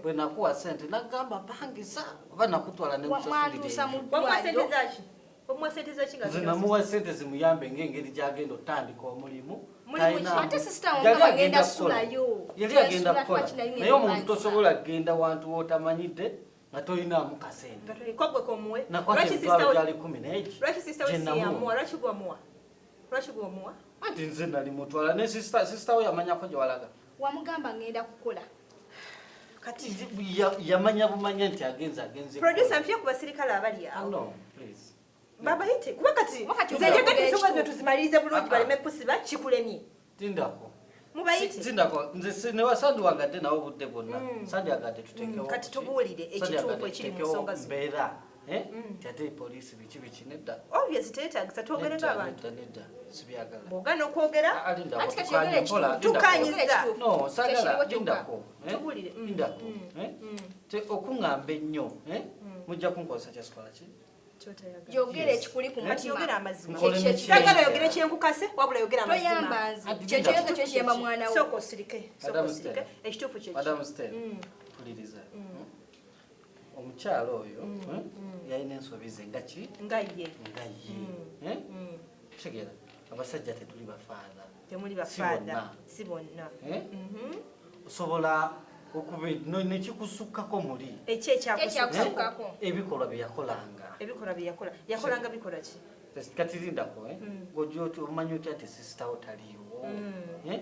Speaker 3: Bwe nakuwa ssente nagamba pangisa oba nakutwala ne
Speaker 2: Mwantuusa mu
Speaker 1: Wamuwa ssente
Speaker 2: ddwaliro.
Speaker 1: zaki? Wamuwa ssente zaki nga
Speaker 3: Nze
Speaker 1: zino?
Speaker 3: namuwa ssente zimuyambe ng'engeri gy'agenda otandika omulimu.
Speaker 1: Mulimu ki?
Speaker 2: Ate sister wange
Speaker 3: Yali
Speaker 2: agenda
Speaker 3: agenda kukola.
Speaker 2: kusulayo.
Speaker 3: Yali agenda
Speaker 2: Nsula
Speaker 3: kukola.
Speaker 2: twaki nali
Speaker 3: Naye omuntu
Speaker 2: ngenda
Speaker 3: tosobola kugenda wantu w'otamanyidde nga tolinaamu kasente.
Speaker 1: Nga toli- Ko gwe komuwe?
Speaker 3: Nakwata
Speaker 1: Lwaki
Speaker 3: emitwalo
Speaker 1: sister we-
Speaker 3: gyali 10
Speaker 1: Lwaki sister we
Speaker 3: gye
Speaker 1: si
Speaker 3: namuwa.
Speaker 1: yamuwa? Lwaki gwe omuwa? Lwaki gwe omuwa?
Speaker 3: Anti nze nali mutwala ne sister we yamanyako gye walaga.
Speaker 2: Wamugamba ngenda kukola.
Speaker 1: Kati
Speaker 3: Yamanya bumanya nti agenze.
Speaker 1: Producer nfye ku basirikale abali
Speaker 3: Ah,
Speaker 1: awo.
Speaker 3: no, please.
Speaker 1: Babayite kuba kati
Speaker 2: Kuba kati
Speaker 1: nze njagala
Speaker 2: ogenda
Speaker 1: ensonga zino
Speaker 2: ekituufu.
Speaker 1: tuzimalirize bulungi
Speaker 3: Ah, ah.
Speaker 1: baleme kusiba kikulemye.
Speaker 3: Tindako.
Speaker 1: Mubayite.
Speaker 3: Tindako. Nze ne wasandiwagadde nawe obudde bwonna. Sandyagadde tuteekewo
Speaker 1: Kati
Speaker 3: ki?
Speaker 1: tubuulire ekituufu
Speaker 3: Sandyagadde
Speaker 1: ekiri mu
Speaker 3: tuteekewo
Speaker 1: nsonga zino.
Speaker 3: mbeera. Eh? Nti ate poliisi biki biki nedda.
Speaker 1: Obvious teetagisa twogere
Speaker 3: Nedda,
Speaker 1: ng'abantu.
Speaker 3: nedda, nedda. Sibyagala.
Speaker 1: Bw'ogaana okwogera
Speaker 3: Ah, ah, lindako,
Speaker 2: Anti kati
Speaker 3: tukanye
Speaker 2: yogera
Speaker 3: mpola,
Speaker 2: ekituufu.
Speaker 3: lindako.
Speaker 1: Tukanyiza.
Speaker 2: Ekituufu.
Speaker 3: No, saagala,
Speaker 2: Kyekiriwo kyokka.
Speaker 3: lindako. Eh?
Speaker 1: Tubuulire.
Speaker 3: Lindako. Eh? Okuŋŋamba ennyo, eh? Mujja kunkozesa kyasikola ki?
Speaker 1: Ky'otayagala.
Speaker 2: Yogera
Speaker 3: Yes.
Speaker 2: ekikuli ku
Speaker 1: Kati
Speaker 2: mutima.
Speaker 1: yogera amazima.
Speaker 3: Nkole
Speaker 2: Kyekyo
Speaker 3: ne
Speaker 2: ekikuli.
Speaker 1: Saagala yogere kyenkukase wabula yogera amazima.
Speaker 2: Toyamba nze.
Speaker 3: Ati
Speaker 2: Kyekyo
Speaker 3: lindako.
Speaker 2: yogera kyekiyamba mwana wo.
Speaker 1: Sooka osirike. Sooka
Speaker 3: Madam
Speaker 1: osirike.
Speaker 3: Stella.
Speaker 1: Ekituufu kye ki?
Speaker 3: Madam Stella, mpuliriza. Omukyala oyo, yalina ensobi ze nga ki?
Speaker 1: Nga ye.
Speaker 3: Nga ye. Eh? Kitegeera, abasajja tetuli bafaatha.
Speaker 1: Temuli
Speaker 3: Si
Speaker 1: bafaatha.
Speaker 3: bonna.
Speaker 1: Si bonna.
Speaker 3: Eh? Osobola okuba nekikusukkako muli.
Speaker 1: Eki ekyakusukkako?
Speaker 2: Ekyakusukkako.
Speaker 3: Ebikolwa bye yakolanga.
Speaker 1: Ebikolwa bye yakola. Yakolanga bikolwa ki?
Speaker 3: Kati lindako, eh? Ng'ojja omanyi otya nti sister wo taliiwo? Eh?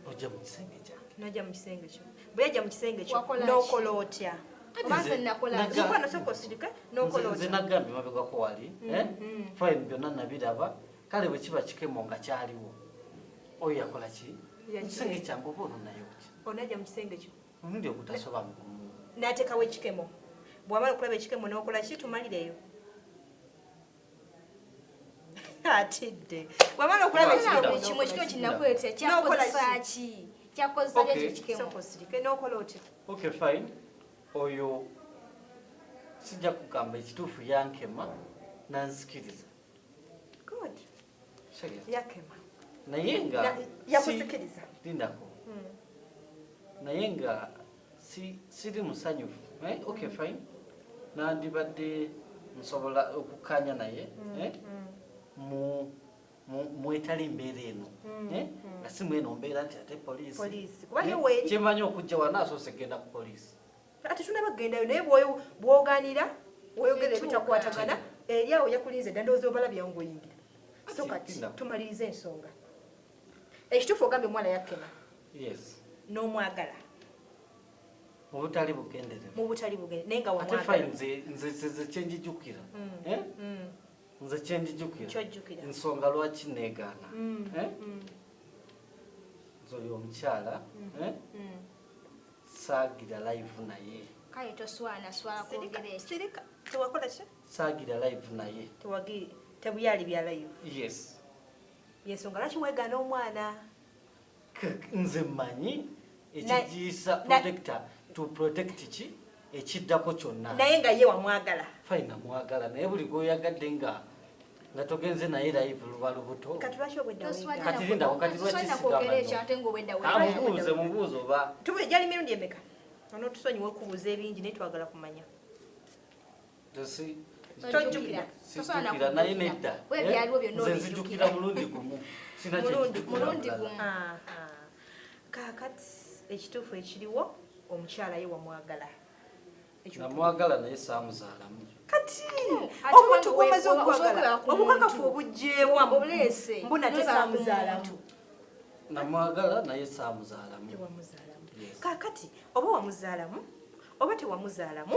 Speaker 3: Ojja mu kisenge kyange.
Speaker 1: Najja mu kisenge kyo. Bwe yajja mu kisenge kyo
Speaker 2: Wakola ki?
Speaker 1: n'okola otya?
Speaker 2: Oba nze nakola ki?
Speaker 1: Mukwano sooka osirike n'okola
Speaker 3: Nze
Speaker 1: otya?
Speaker 3: nagambye mabegako wali, eh? Fine, byonna nabiraba. Kale bwe kiba kikemo nga kyaliwo, oyo yakola ki?
Speaker 1: Yaki-
Speaker 3: Mu kisenge kyange oba ononayo ki?
Speaker 1: Onajja mu kisenge kyo
Speaker 3: Omulundi ogutasoba mu gumu.
Speaker 1: N'ateekawo ekikemo. Bw'amala okulaba ekikemo n'okola ki? Tumalireyo. Atidde. Bw'amala okulaba
Speaker 3: Nga
Speaker 1: ekikemo
Speaker 2: Buli
Speaker 1: n'okola
Speaker 2: kimu ekikemo
Speaker 1: ki?
Speaker 2: kinakuleetera kyakozesa ki? Kyakozesa ki
Speaker 3: Okay.
Speaker 2: ekyo ekikemo?
Speaker 1: Sooka osirike n'okola otya?
Speaker 3: Okay, fine. Oyo sijja kugamba ekituufu, yankema nanzikiriza.
Speaker 1: Good.
Speaker 3: Serious.
Speaker 1: Yakema.
Speaker 3: Naye nga
Speaker 1: Yakusikiriza.
Speaker 3: Lindako. Naye nga siri musanyufu. Eh? Okay, fine. Nandibadde nsobola okukkanya naye, eh? Mu mwetali mbeera eno, eh? Nga si mweno mbeera nti ate poliisi.
Speaker 1: Poliisi. Kuba
Speaker 3: Eh?
Speaker 1: ye weeri.
Speaker 3: Kyemanyi okujja wano asoose genda ku poliisi.
Speaker 1: Ate tunaba kugendayo naye bw'ogaanira weyogera
Speaker 2: Etuuka.
Speaker 1: ebitakwatagana eri awo yakulinze dda, ndowooza obalabyawo ng'oyingira. So
Speaker 3: Ati,
Speaker 1: kati
Speaker 3: linda.
Speaker 1: tumalirize ensonga. Ekituufu ogambye omwana yakema
Speaker 3: Yes.
Speaker 1: n'omwagala
Speaker 3: Mu butali bugenderevu.
Speaker 1: Mu butali bugende naye nga
Speaker 3: Ate
Speaker 1: wamwagala.
Speaker 3: fine, nze kyenjijukira, eh? Nze kyenjijukira,
Speaker 1: Kyojjukira.
Speaker 3: ensonga lwaki negaana, eh? Nze oyo omukyala, eh? Saagira live naye.
Speaker 2: Kale toswana swala
Speaker 1: Sirika,
Speaker 2: kwogera ekyo.
Speaker 1: sirika. Tewakola ki?
Speaker 3: Saagira live naye.
Speaker 1: Tewagi tebyali bya live.
Speaker 3: Yes.
Speaker 1: Yensonga lwaki weegaana omwana.
Speaker 3: Nze mmanyi ekigiisa protector to protect ki ekiddako kyonna.
Speaker 1: Naye nga ye wamwagala.
Speaker 3: Fine, namwagala, naye buli gwoyagadde nga togenze naye live luba lubuto.
Speaker 1: Kati lwaki obwedda
Speaker 2: Toswana
Speaker 1: weegaana?
Speaker 3: Kati lindako, kati lwaki
Speaker 2: toswana
Speaker 3: sigamba
Speaker 2: kwogera ekyo
Speaker 3: no?
Speaker 2: ate ng'obwedda
Speaker 3: Ah,
Speaker 2: weegaana.
Speaker 3: mubuuze, mubuuze oba.
Speaker 1: Tubule gyali mirundi emeka? Onootusonyiwa okubuuza ebingi naye twagala kumanya.
Speaker 3: Nze
Speaker 1: Tojjukira.
Speaker 2: Tosobola
Speaker 3: sijjukira naye
Speaker 2: nakujjukira.
Speaker 3: nedda.
Speaker 2: We
Speaker 3: Eh,
Speaker 2: byaliwo byonna
Speaker 3: nze
Speaker 2: obijjukira.
Speaker 3: nzijukira mulundi gumu. Sina
Speaker 1: Mulundi
Speaker 3: kyenjijukira
Speaker 2: mulundi
Speaker 3: mulala.
Speaker 2: gumu.
Speaker 1: Aha. Kaakati ekituufu ekiriwo, omukyala ye wamwagala. Ekyo
Speaker 3: Namwagala naye saamuzaalamu.
Speaker 1: Kati
Speaker 2: Ate
Speaker 1: omuntu
Speaker 2: wange
Speaker 1: gw'omaze okwagala
Speaker 2: osobola ku
Speaker 1: obukakafu
Speaker 2: muntu.
Speaker 1: obugyewa
Speaker 2: Obuleese.
Speaker 1: mbuna
Speaker 2: Noba ku
Speaker 1: tesaamuzaalamu.
Speaker 2: muntu.
Speaker 3: Namwagala naye saamuzaalamu.
Speaker 1: Tewamuzaalamu.
Speaker 3: Yes.
Speaker 1: Kaakati oba wamuzaalamu oba tewamuzaalamu,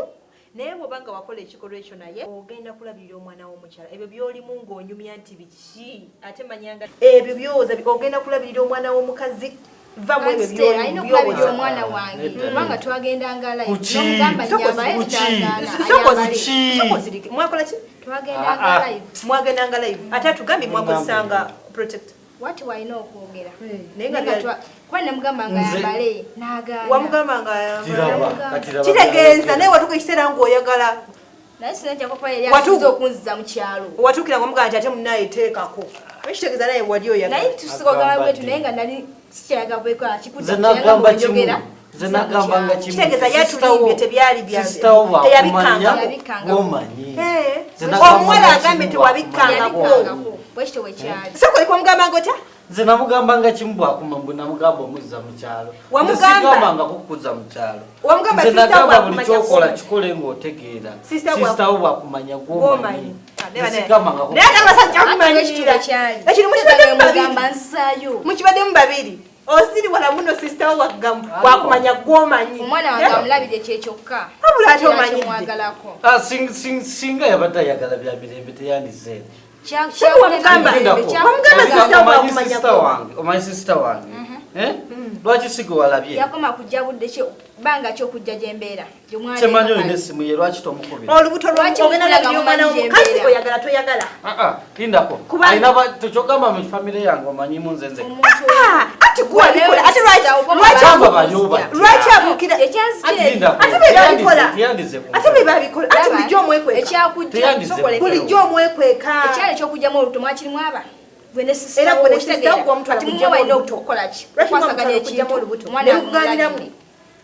Speaker 1: naye bw'oba nga wakola ekikolwa ekyo naye ogenda kulabirira omwana w'omukyala. Ebyo by'olimu ng'onyumya nti biki, ate manyanga ebyo byowooza ogenda kulabirira omwana w'omukazi. Va mu ebyo.
Speaker 2: Stella, alina okulabirira
Speaker 1: Byowooza.
Speaker 2: omwana wange
Speaker 3: Nedda.
Speaker 2: kubanga twagendanga live.
Speaker 3: Kuki?
Speaker 2: N'omugamba nyambale,
Speaker 3: Kuki?
Speaker 2: nagaana,
Speaker 1: Sooka
Speaker 2: ayambale.
Speaker 3: Kuki?
Speaker 1: sooka osirike. Mwakola ki?
Speaker 2: Twagendanga
Speaker 3: Ah, ah.
Speaker 2: live.
Speaker 1: Mwagendanga live, ate atugambye mwakozesanga protect.
Speaker 2: Wati walina okwogera.
Speaker 1: Naye nga
Speaker 2: Naye nga kuba namugamba nga yambale n'agaana.
Speaker 1: Wamugamba nga
Speaker 3: Tiraba, kati raba.
Speaker 1: Kitegeeza naye watuuka ekiseera ng'oyagala.
Speaker 2: Naye sinza kyakopa yali asinza okunziza mu kyalo.
Speaker 1: Watuukira nga omugamba nti ate munaye teekako, ekitegeeza naye wali oyagala.
Speaker 2: Naye tusigogala
Speaker 3: Agamba
Speaker 2: bwetu
Speaker 3: ddi?
Speaker 2: naye nga nali sikyayaga bwekola.
Speaker 3: Nze nagamba kimu, nze nagambanga kimu.
Speaker 1: Kitegeeza yatulimbye, tebyali
Speaker 3: Sister wo bwakumanya
Speaker 2: Teyabikkangako.
Speaker 3: gwomanyi.
Speaker 1: Eh,
Speaker 3: Nze nagambanga
Speaker 1: omuwala agambye
Speaker 3: kimu.
Speaker 1: tewabikkangako.
Speaker 2: Yabikkangako bwekityo bwekyali.
Speaker 1: Sooka olika omugamba nga otya?
Speaker 3: Nze namugambanga kimu, bwakuma mbu namugamba omuzza mu kyalo. Nze
Speaker 1: Wamugamba?
Speaker 3: sigambanga kukuzza mu kyalo.
Speaker 1: Wamugamba
Speaker 3: Nze
Speaker 1: sister
Speaker 3: nagamba buli
Speaker 1: bwakumanya
Speaker 3: kyokola
Speaker 1: gwomanyi.
Speaker 3: kikole ng'otegeera.
Speaker 1: Sister
Speaker 3: Sister wo bwakumanya gwomanyi.
Speaker 1: Gwomanyi.
Speaker 3: Nze sigambanga
Speaker 1: Naye ate abasajja
Speaker 2: Ate bwekityo
Speaker 1: mumanyiira
Speaker 2: bwekyali.
Speaker 1: ekino mukibaddemu babiri.
Speaker 2: Mugamba nzaayo.
Speaker 1: Mukibaddemu babiri, osiri wala muno. Sister wo bwakumanya gwomanyi.
Speaker 2: Omwana wange amulabire kyekyokka.
Speaker 1: Wabula ate omanyidde.
Speaker 2: Kyemwagalako.
Speaker 3: Ah, singa yabadde ayagala bya mirembe teyandizeere.
Speaker 1: Wamugamba? Wamugamba sister
Speaker 3: Omanyi
Speaker 1: bwakumanya
Speaker 3: sister wange, omanyi sister wange, eh? Lwaki sigwe walabye?
Speaker 2: Yakoma kujja budde ki, bbanga ki okujja gyembeera?
Speaker 3: Kyemanyi olina essimu ye, lwaki tomukubira?
Speaker 1: Olubuto.
Speaker 2: Lwaki
Speaker 1: Ogenda
Speaker 2: mukulaga
Speaker 1: labirira omwana
Speaker 2: mumanyi
Speaker 1: w'omukazi.
Speaker 2: gyembeera?
Speaker 1: Oyagala toyagala.
Speaker 3: Ah, ah, lindako. Alina tekyogamba mu famire yange omanyimu nze nze.
Speaker 1: Ah, ati gwabikola ate lwaki
Speaker 3: Gamba bali obatya.
Speaker 1: lwaki abuukira?
Speaker 3: Ati lindako.
Speaker 1: Ate be babikola.
Speaker 3: Teyandize ku
Speaker 1: Ate be babikola, ati bulijjo omwekweka.
Speaker 2: Ekyakujja
Speaker 3: Teyandize.
Speaker 1: Bulijjo omwekweka.
Speaker 2: Ekyali ekyokugjamu olubuto mwakirimu aba gwe ne sister
Speaker 1: Era
Speaker 2: wo,
Speaker 1: gwe ne sister
Speaker 2: okitegeera.
Speaker 1: wo gwe wamutwala
Speaker 2: Kati
Speaker 1: kugyamu
Speaker 2: mumwe walina
Speaker 1: olubuto.
Speaker 2: okukola ki?
Speaker 1: Lwaki
Speaker 2: Okwasaganya
Speaker 1: mwamutwala okugyamu
Speaker 2: ekintu,
Speaker 1: olubuto?
Speaker 2: omwana
Speaker 1: Ne lugaaniramu.
Speaker 2: amulabire.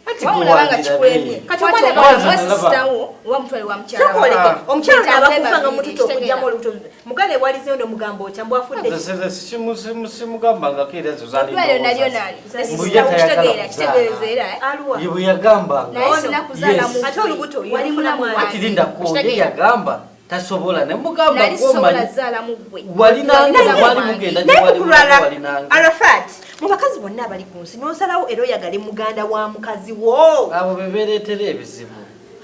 Speaker 3: Ati
Speaker 2: Wamulaba nga
Speaker 3: gwe
Speaker 2: kikulemye.
Speaker 1: Kati
Speaker 2: Kwata
Speaker 1: omwana
Speaker 2: omwana
Speaker 3: Kwanza
Speaker 2: omuwe
Speaker 3: nalaba.
Speaker 2: sister wo oba mutwale wa mukyala
Speaker 1: Sooka
Speaker 2: wo.
Speaker 1: oleke
Speaker 3: Ah.
Speaker 1: omukyala
Speaker 2: Kweta
Speaker 1: abakufa nga
Speaker 2: babiri,
Speaker 1: mututa okugyamu
Speaker 2: kitegeera.
Speaker 1: olubuto. Muganda walizeyo nomugamba otya mbwafudde?
Speaker 3: Nze simugambangako era ezo zaali
Speaker 2: Eddwaliro nalyo
Speaker 3: ndowooza.
Speaker 2: nani?
Speaker 1: Mbu
Speaker 2: Sister
Speaker 3: ye
Speaker 2: wo
Speaker 3: tayagala
Speaker 2: kitegeera,
Speaker 3: kuzaala.
Speaker 2: kitegeeza era, eh?
Speaker 1: Aluwa?
Speaker 3: Ye bwe yagambanga.
Speaker 2: Naye sina kuzaala
Speaker 3: Yes.
Speaker 2: mu
Speaker 1: Ate olubuto
Speaker 2: wali
Speaker 1: yalufuna
Speaker 2: mulamu
Speaker 1: mwana.
Speaker 2: wange.
Speaker 3: Ati lindako, ye
Speaker 2: Kitegeera.
Speaker 3: yagamba Tasobola ne mugamba
Speaker 2: Nali sisobola
Speaker 3: gwomanyi
Speaker 2: zaala mu ggwe.
Speaker 3: Walinange,
Speaker 2: Nali
Speaker 3: wali
Speaker 2: wange.
Speaker 3: mugenda
Speaker 1: Naye
Speaker 3: gyewali
Speaker 1: mukulala
Speaker 3: walinange.
Speaker 1: Arafat, mu bakazi bonna abali ku nsi n'osalawo era oyagale muganda wa mukazi wo.
Speaker 3: Abo bebereetera ebizibu.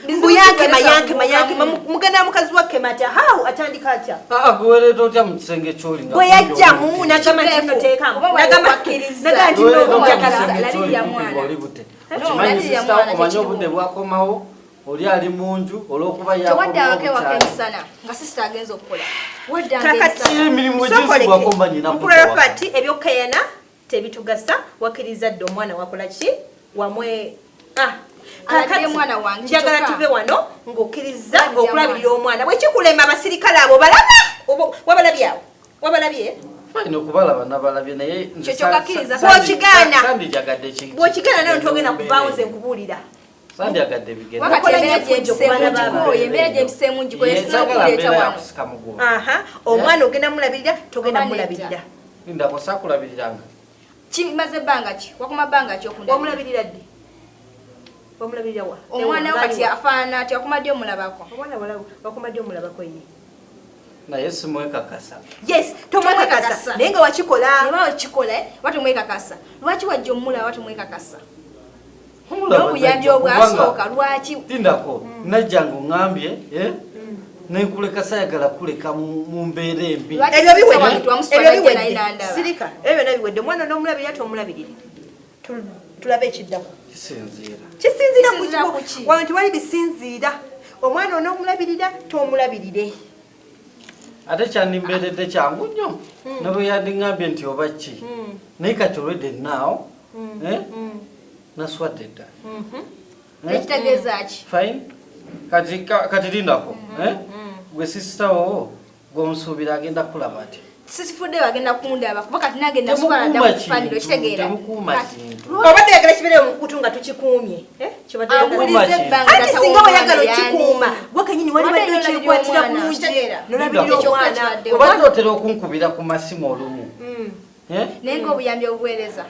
Speaker 1: Mbu yankema, yankema, yankema, muganda wa mukazi wa kema atya? How atandika atya?
Speaker 3: Aa, gwewereeta otya mu kisenge kyoli nga
Speaker 1: Bwe yajjamu
Speaker 3: kumpi
Speaker 1: nagamba nti nno teekamu.
Speaker 2: Oba
Speaker 1: Nagamba nti nno
Speaker 3: Wewereeta otya mu
Speaker 1: njagala.
Speaker 3: kisenge kyoli
Speaker 2: Labirira
Speaker 3: kumpi
Speaker 2: mwana.
Speaker 3: ng'oli bute?
Speaker 2: No,
Speaker 3: Okimanyi
Speaker 2: labirira
Speaker 3: sister,
Speaker 2: mwana,
Speaker 3: omanyi
Speaker 2: kyekiriwo.
Speaker 3: obudde bwakomawo oli ali mu nju olw'okuba
Speaker 2: Tewaddangako ewaka
Speaker 3: yakomawo.
Speaker 2: emisana nga sisita agenza okukola, waddanga
Speaker 1: Kakati
Speaker 2: emisana.
Speaker 3: Emirimu
Speaker 1: Sokoleke.
Speaker 3: eginsibwako mba nina
Speaker 1: Mukulu
Speaker 3: kudda waka.
Speaker 1: Arafat, ebyokukayana tebitugasa. Wakkiriza dde omwana wakola ki wamwe. Ah,
Speaker 2: Alabye
Speaker 1: kakati
Speaker 2: mwana wange,
Speaker 1: njagala
Speaker 2: kyokka.
Speaker 1: tuve wano ng'okkiriza
Speaker 2: Alabye
Speaker 1: okulabirira
Speaker 2: mwana.
Speaker 1: omwana. Bwekikulema abasirikale abo balaba. Wabalabye awo, wabalabye?
Speaker 3: Fine, okubalaba nabalabye, naye nze
Speaker 2: Kyo kyokka
Speaker 1: Bw'okigaana.
Speaker 3: sandijyagadde
Speaker 1: Bw'okigaana nayo ntogenda kuvaawo, nze nkubuulira.
Speaker 3: Sandyagadde bigenda.
Speaker 2: Wakati
Speaker 1: Okola
Speaker 2: embeera
Speaker 1: nnyo effujjo ku
Speaker 2: gyempiseemu
Speaker 1: baana b'abantu.
Speaker 2: ngikoye, embeera gyempiseemu ngikoye,
Speaker 3: Ye,
Speaker 2: sina
Speaker 3: saagala
Speaker 2: okuleeta
Speaker 3: mbeera
Speaker 2: wano.
Speaker 3: yakusika muguwa.
Speaker 1: Aha, omwana ogenda mulabirira, togenda
Speaker 2: Oba
Speaker 1: mulabirira?
Speaker 2: nedda.
Speaker 3: Lindako, saakulabiriranga.
Speaker 2: Kimaze bbanga ki? Wakoma bbanga ki okundabirira?
Speaker 1: Wamulabirira ddi? Wamulabirira wa?
Speaker 2: Omwana wo kati afaanana atya? Wakoma ddi omulabako?
Speaker 1: Omwana wakoma ddi omulabako ye?
Speaker 3: Naye simwekakasa.
Speaker 1: Yes, tomwekakasa.
Speaker 2: Tomwekakasa.
Speaker 1: Naye nga wakikola.
Speaker 2: Neba okikola, oba tomwekakasa, lwaki wajja omulaba tomwekakasa?
Speaker 3: Omulaba
Speaker 2: N'obuyambi
Speaker 3: najja
Speaker 2: obwasooka
Speaker 3: kubanga-
Speaker 2: lwaki?
Speaker 3: Lindako, najja nga oŋŋambye, eh? Nenkuleka, sayagala kuleka mu mbeera embi.
Speaker 2: Lwaki
Speaker 1: Ebyo
Speaker 2: sister
Speaker 1: biwedde.
Speaker 2: wange twamuswala
Speaker 1: Ebyo
Speaker 2: ajja naye
Speaker 1: biwedde.
Speaker 2: n'andaba?
Speaker 1: Sirika, ebyo byonna biwedde. Omwana n'omulabirira, tomulabirire? Tulabe ekiddako.
Speaker 3: Kisinziira.
Speaker 1: Kisinziira ku
Speaker 2: Kisinziira ku ki?
Speaker 1: Wano tewali bisinziira. Omwana onoomulabirira, tomulabirire?
Speaker 3: Ate kyandimbeeredde kyangu nnyo ne bwe yandiŋŋambye nti oba ki, naye kati already now, eh? Naswadde dda. Eh?
Speaker 2: Ekitegeeza ki?
Speaker 3: Fine, kati kati lindako, eh? Gwe sister wo gwomusuubira agenda kulaba ati
Speaker 2: Sisifudde bagenda kundaba kuba kati nange naswala dda
Speaker 3: Temukuuma
Speaker 2: mu family.
Speaker 3: kintu,
Speaker 2: Okitegeera?
Speaker 3: temukuuma
Speaker 2: Kati,
Speaker 3: kintu.
Speaker 1: Obadde oyagala kibeerewo mukutu nga tukikuumye, eh? Kyobadde oyagala.
Speaker 2: Awulize
Speaker 3: kintu.
Speaker 2: ebbanga
Speaker 1: Anti
Speaker 2: tata
Speaker 1: singa
Speaker 2: w'omwana
Speaker 1: wayagala
Speaker 2: yani.
Speaker 1: okikuuma gwe kenyini, wali
Speaker 2: Obadde
Speaker 1: badde
Speaker 2: olabirira
Speaker 1: okyekwatira
Speaker 2: omwana,
Speaker 1: bulungi
Speaker 2: okitegeera?
Speaker 1: nolabirira
Speaker 2: Ekyo
Speaker 1: omwana.
Speaker 2: kibaddewo.
Speaker 3: Obadde otera okunkubira ku masimu olumu. Eh?
Speaker 2: Naye ng'obuyambi obuweereza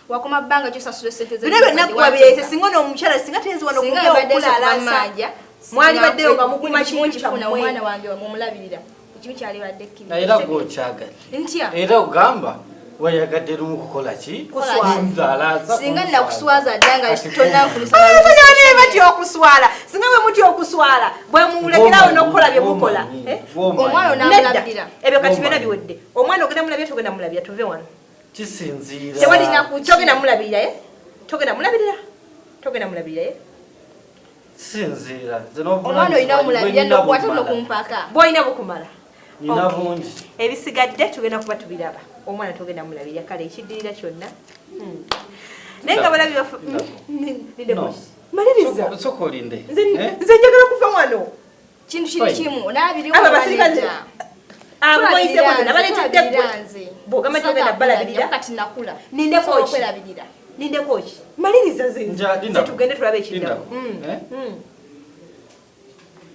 Speaker 2: wakoma bbanga kyosasula esente
Speaker 1: Bino byonna kubabireete. Singa ono omukyala singa teyinza wano
Speaker 2: Singa
Speaker 1: okujja
Speaker 2: mbadde
Speaker 1: okulalasa,
Speaker 2: nsokuba
Speaker 1: mwali baddeyo nga mukuma
Speaker 2: kimu
Speaker 1: kintu
Speaker 2: kifuna
Speaker 1: kyammwe.
Speaker 2: omwana wange mumulabirira, ekimu kyalibadde
Speaker 3: Naye era gwokyagadde.
Speaker 2: Ntya?
Speaker 3: Era ogamba wayagadde lumu kukola ki?
Speaker 1: Kuswaza.
Speaker 3: Kunzalaza,
Speaker 2: Singa
Speaker 3: kunswaza.
Speaker 2: nakuswaza dda nga
Speaker 3: Kati
Speaker 2: tonnanfunisa.
Speaker 1: Abasajja bane batya okuswala. Singa bwe mutya okuswala, bwe mulekerawo n'okukola bye mukola.
Speaker 3: Gwomanyi,
Speaker 1: Eh?
Speaker 3: gwomanyi.
Speaker 2: Omwana
Speaker 1: Nedda,
Speaker 2: Namulabirira.
Speaker 1: ebyo kati byonna
Speaker 3: Gwomanyi.
Speaker 1: biwedde. Omwana ogenda mulabira, togenda mulabira? Tuve wano.
Speaker 3: Kisinziira.
Speaker 1: Tewali
Speaker 2: Kuki?
Speaker 1: togenda mulabirira, eh? Togenda mulabirira, togenda mulabirira, eh?
Speaker 3: Kisinziira. Nze
Speaker 2: Omwana olina
Speaker 3: n'obuvunaanyizibwa
Speaker 2: omulabirira
Speaker 3: bwe nina
Speaker 2: nokwata
Speaker 3: bumala.
Speaker 2: nokumpaka.
Speaker 1: Bwolina bukumala.
Speaker 3: Nina
Speaker 1: Okay.
Speaker 3: bungi.
Speaker 1: Ebisigadde tugenda kuba tubiraba. Omwana togenda mulabirira, kale ekiddirira kyonna. Naye nga balabi bafu
Speaker 3: No.
Speaker 1: maliriza.
Speaker 3: Sooka olinde.
Speaker 1: Nze
Speaker 3: Eh?
Speaker 1: nze njagala kuva wano.
Speaker 2: Kintu kiri
Speaker 3: Fine.
Speaker 2: kimu olabirira.
Speaker 1: Abo abasirikale abo boyiseko nze nabaleetedde ggwe. Bw'ogamba togenda balabirira.
Speaker 2: Kati nakula.
Speaker 1: Nindeko
Speaker 2: Nsobola
Speaker 1: ki?
Speaker 2: okwerabirira.
Speaker 1: Nindeko ki? Maliriza nze.
Speaker 3: Linda.
Speaker 1: Nze tugende tulabe ekiddako.
Speaker 3: Linda. Eh?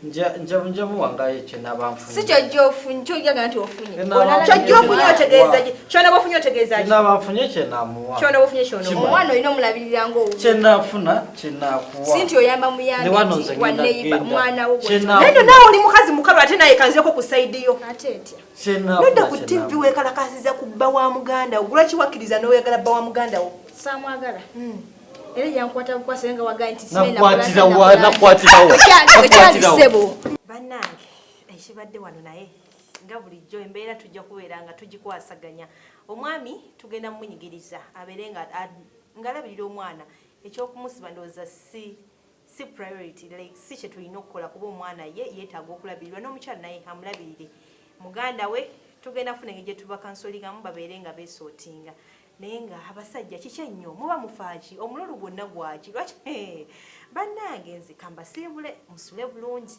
Speaker 3: Nja muwangayo kyenaba nfunye.
Speaker 2: Si kyojja ofunye, kyojjaga nti ofunye.
Speaker 3: Enaba-
Speaker 1: Kyojja ofunye otegeeza ki? Kyona bwofunye otegeeza ki?
Speaker 3: Kyenaba nfunye kyenamuwa.
Speaker 1: Kyona bwofunye kyona.
Speaker 3: Kima.
Speaker 2: Omwana olina omulabirira ngaowuwo.
Speaker 3: Kyenafuna kyenakuwa.
Speaker 2: Si nti oyamba muyambi
Speaker 3: Ne wano
Speaker 2: nti
Speaker 3: nze ngenda
Speaker 2: waneiba
Speaker 3: kugenda.
Speaker 2: mwana wo.
Speaker 1: Naye no naawe oli mukazi mukalu, ate naye kanzireko ku side yo.
Speaker 2: Ate etya?
Speaker 3: Kyenafuna
Speaker 1: Nodda ku TV
Speaker 3: kyenamuwa.
Speaker 1: weekalakasiza ku bba wa muganda wo. Lwaki wakkiriza n'oyagala bba wa muganda wo?
Speaker 2: Saamwagala era yankwata bukwasa nga wagaye nti
Speaker 3: Nakwatira wa, nakwatirawo. Nakwatirawo.
Speaker 2: Sebo.
Speaker 1: Bannange, ekibadde wano, naye nga bulijjo embeera tujja kubeera nga tugikwasaganya. Omwami tugenda mumunyigiriza abeere nga ng'alabirira omwana. Ekyokumusiba ndowooza si priority, like si kye tulina okukola, kuba omwana ye yeetaaga okulabirirwa n'omukyala naye amulabirire muganda we. Tugenda kufuna engeri gye tubakansolingamu babeere nga beesootinga. Naye nga abasajja kiki ennyo muba mufaaki? Omululu gwonna gwaki? Lwaki? Bannange, nze kambasiibule, musule bulungi.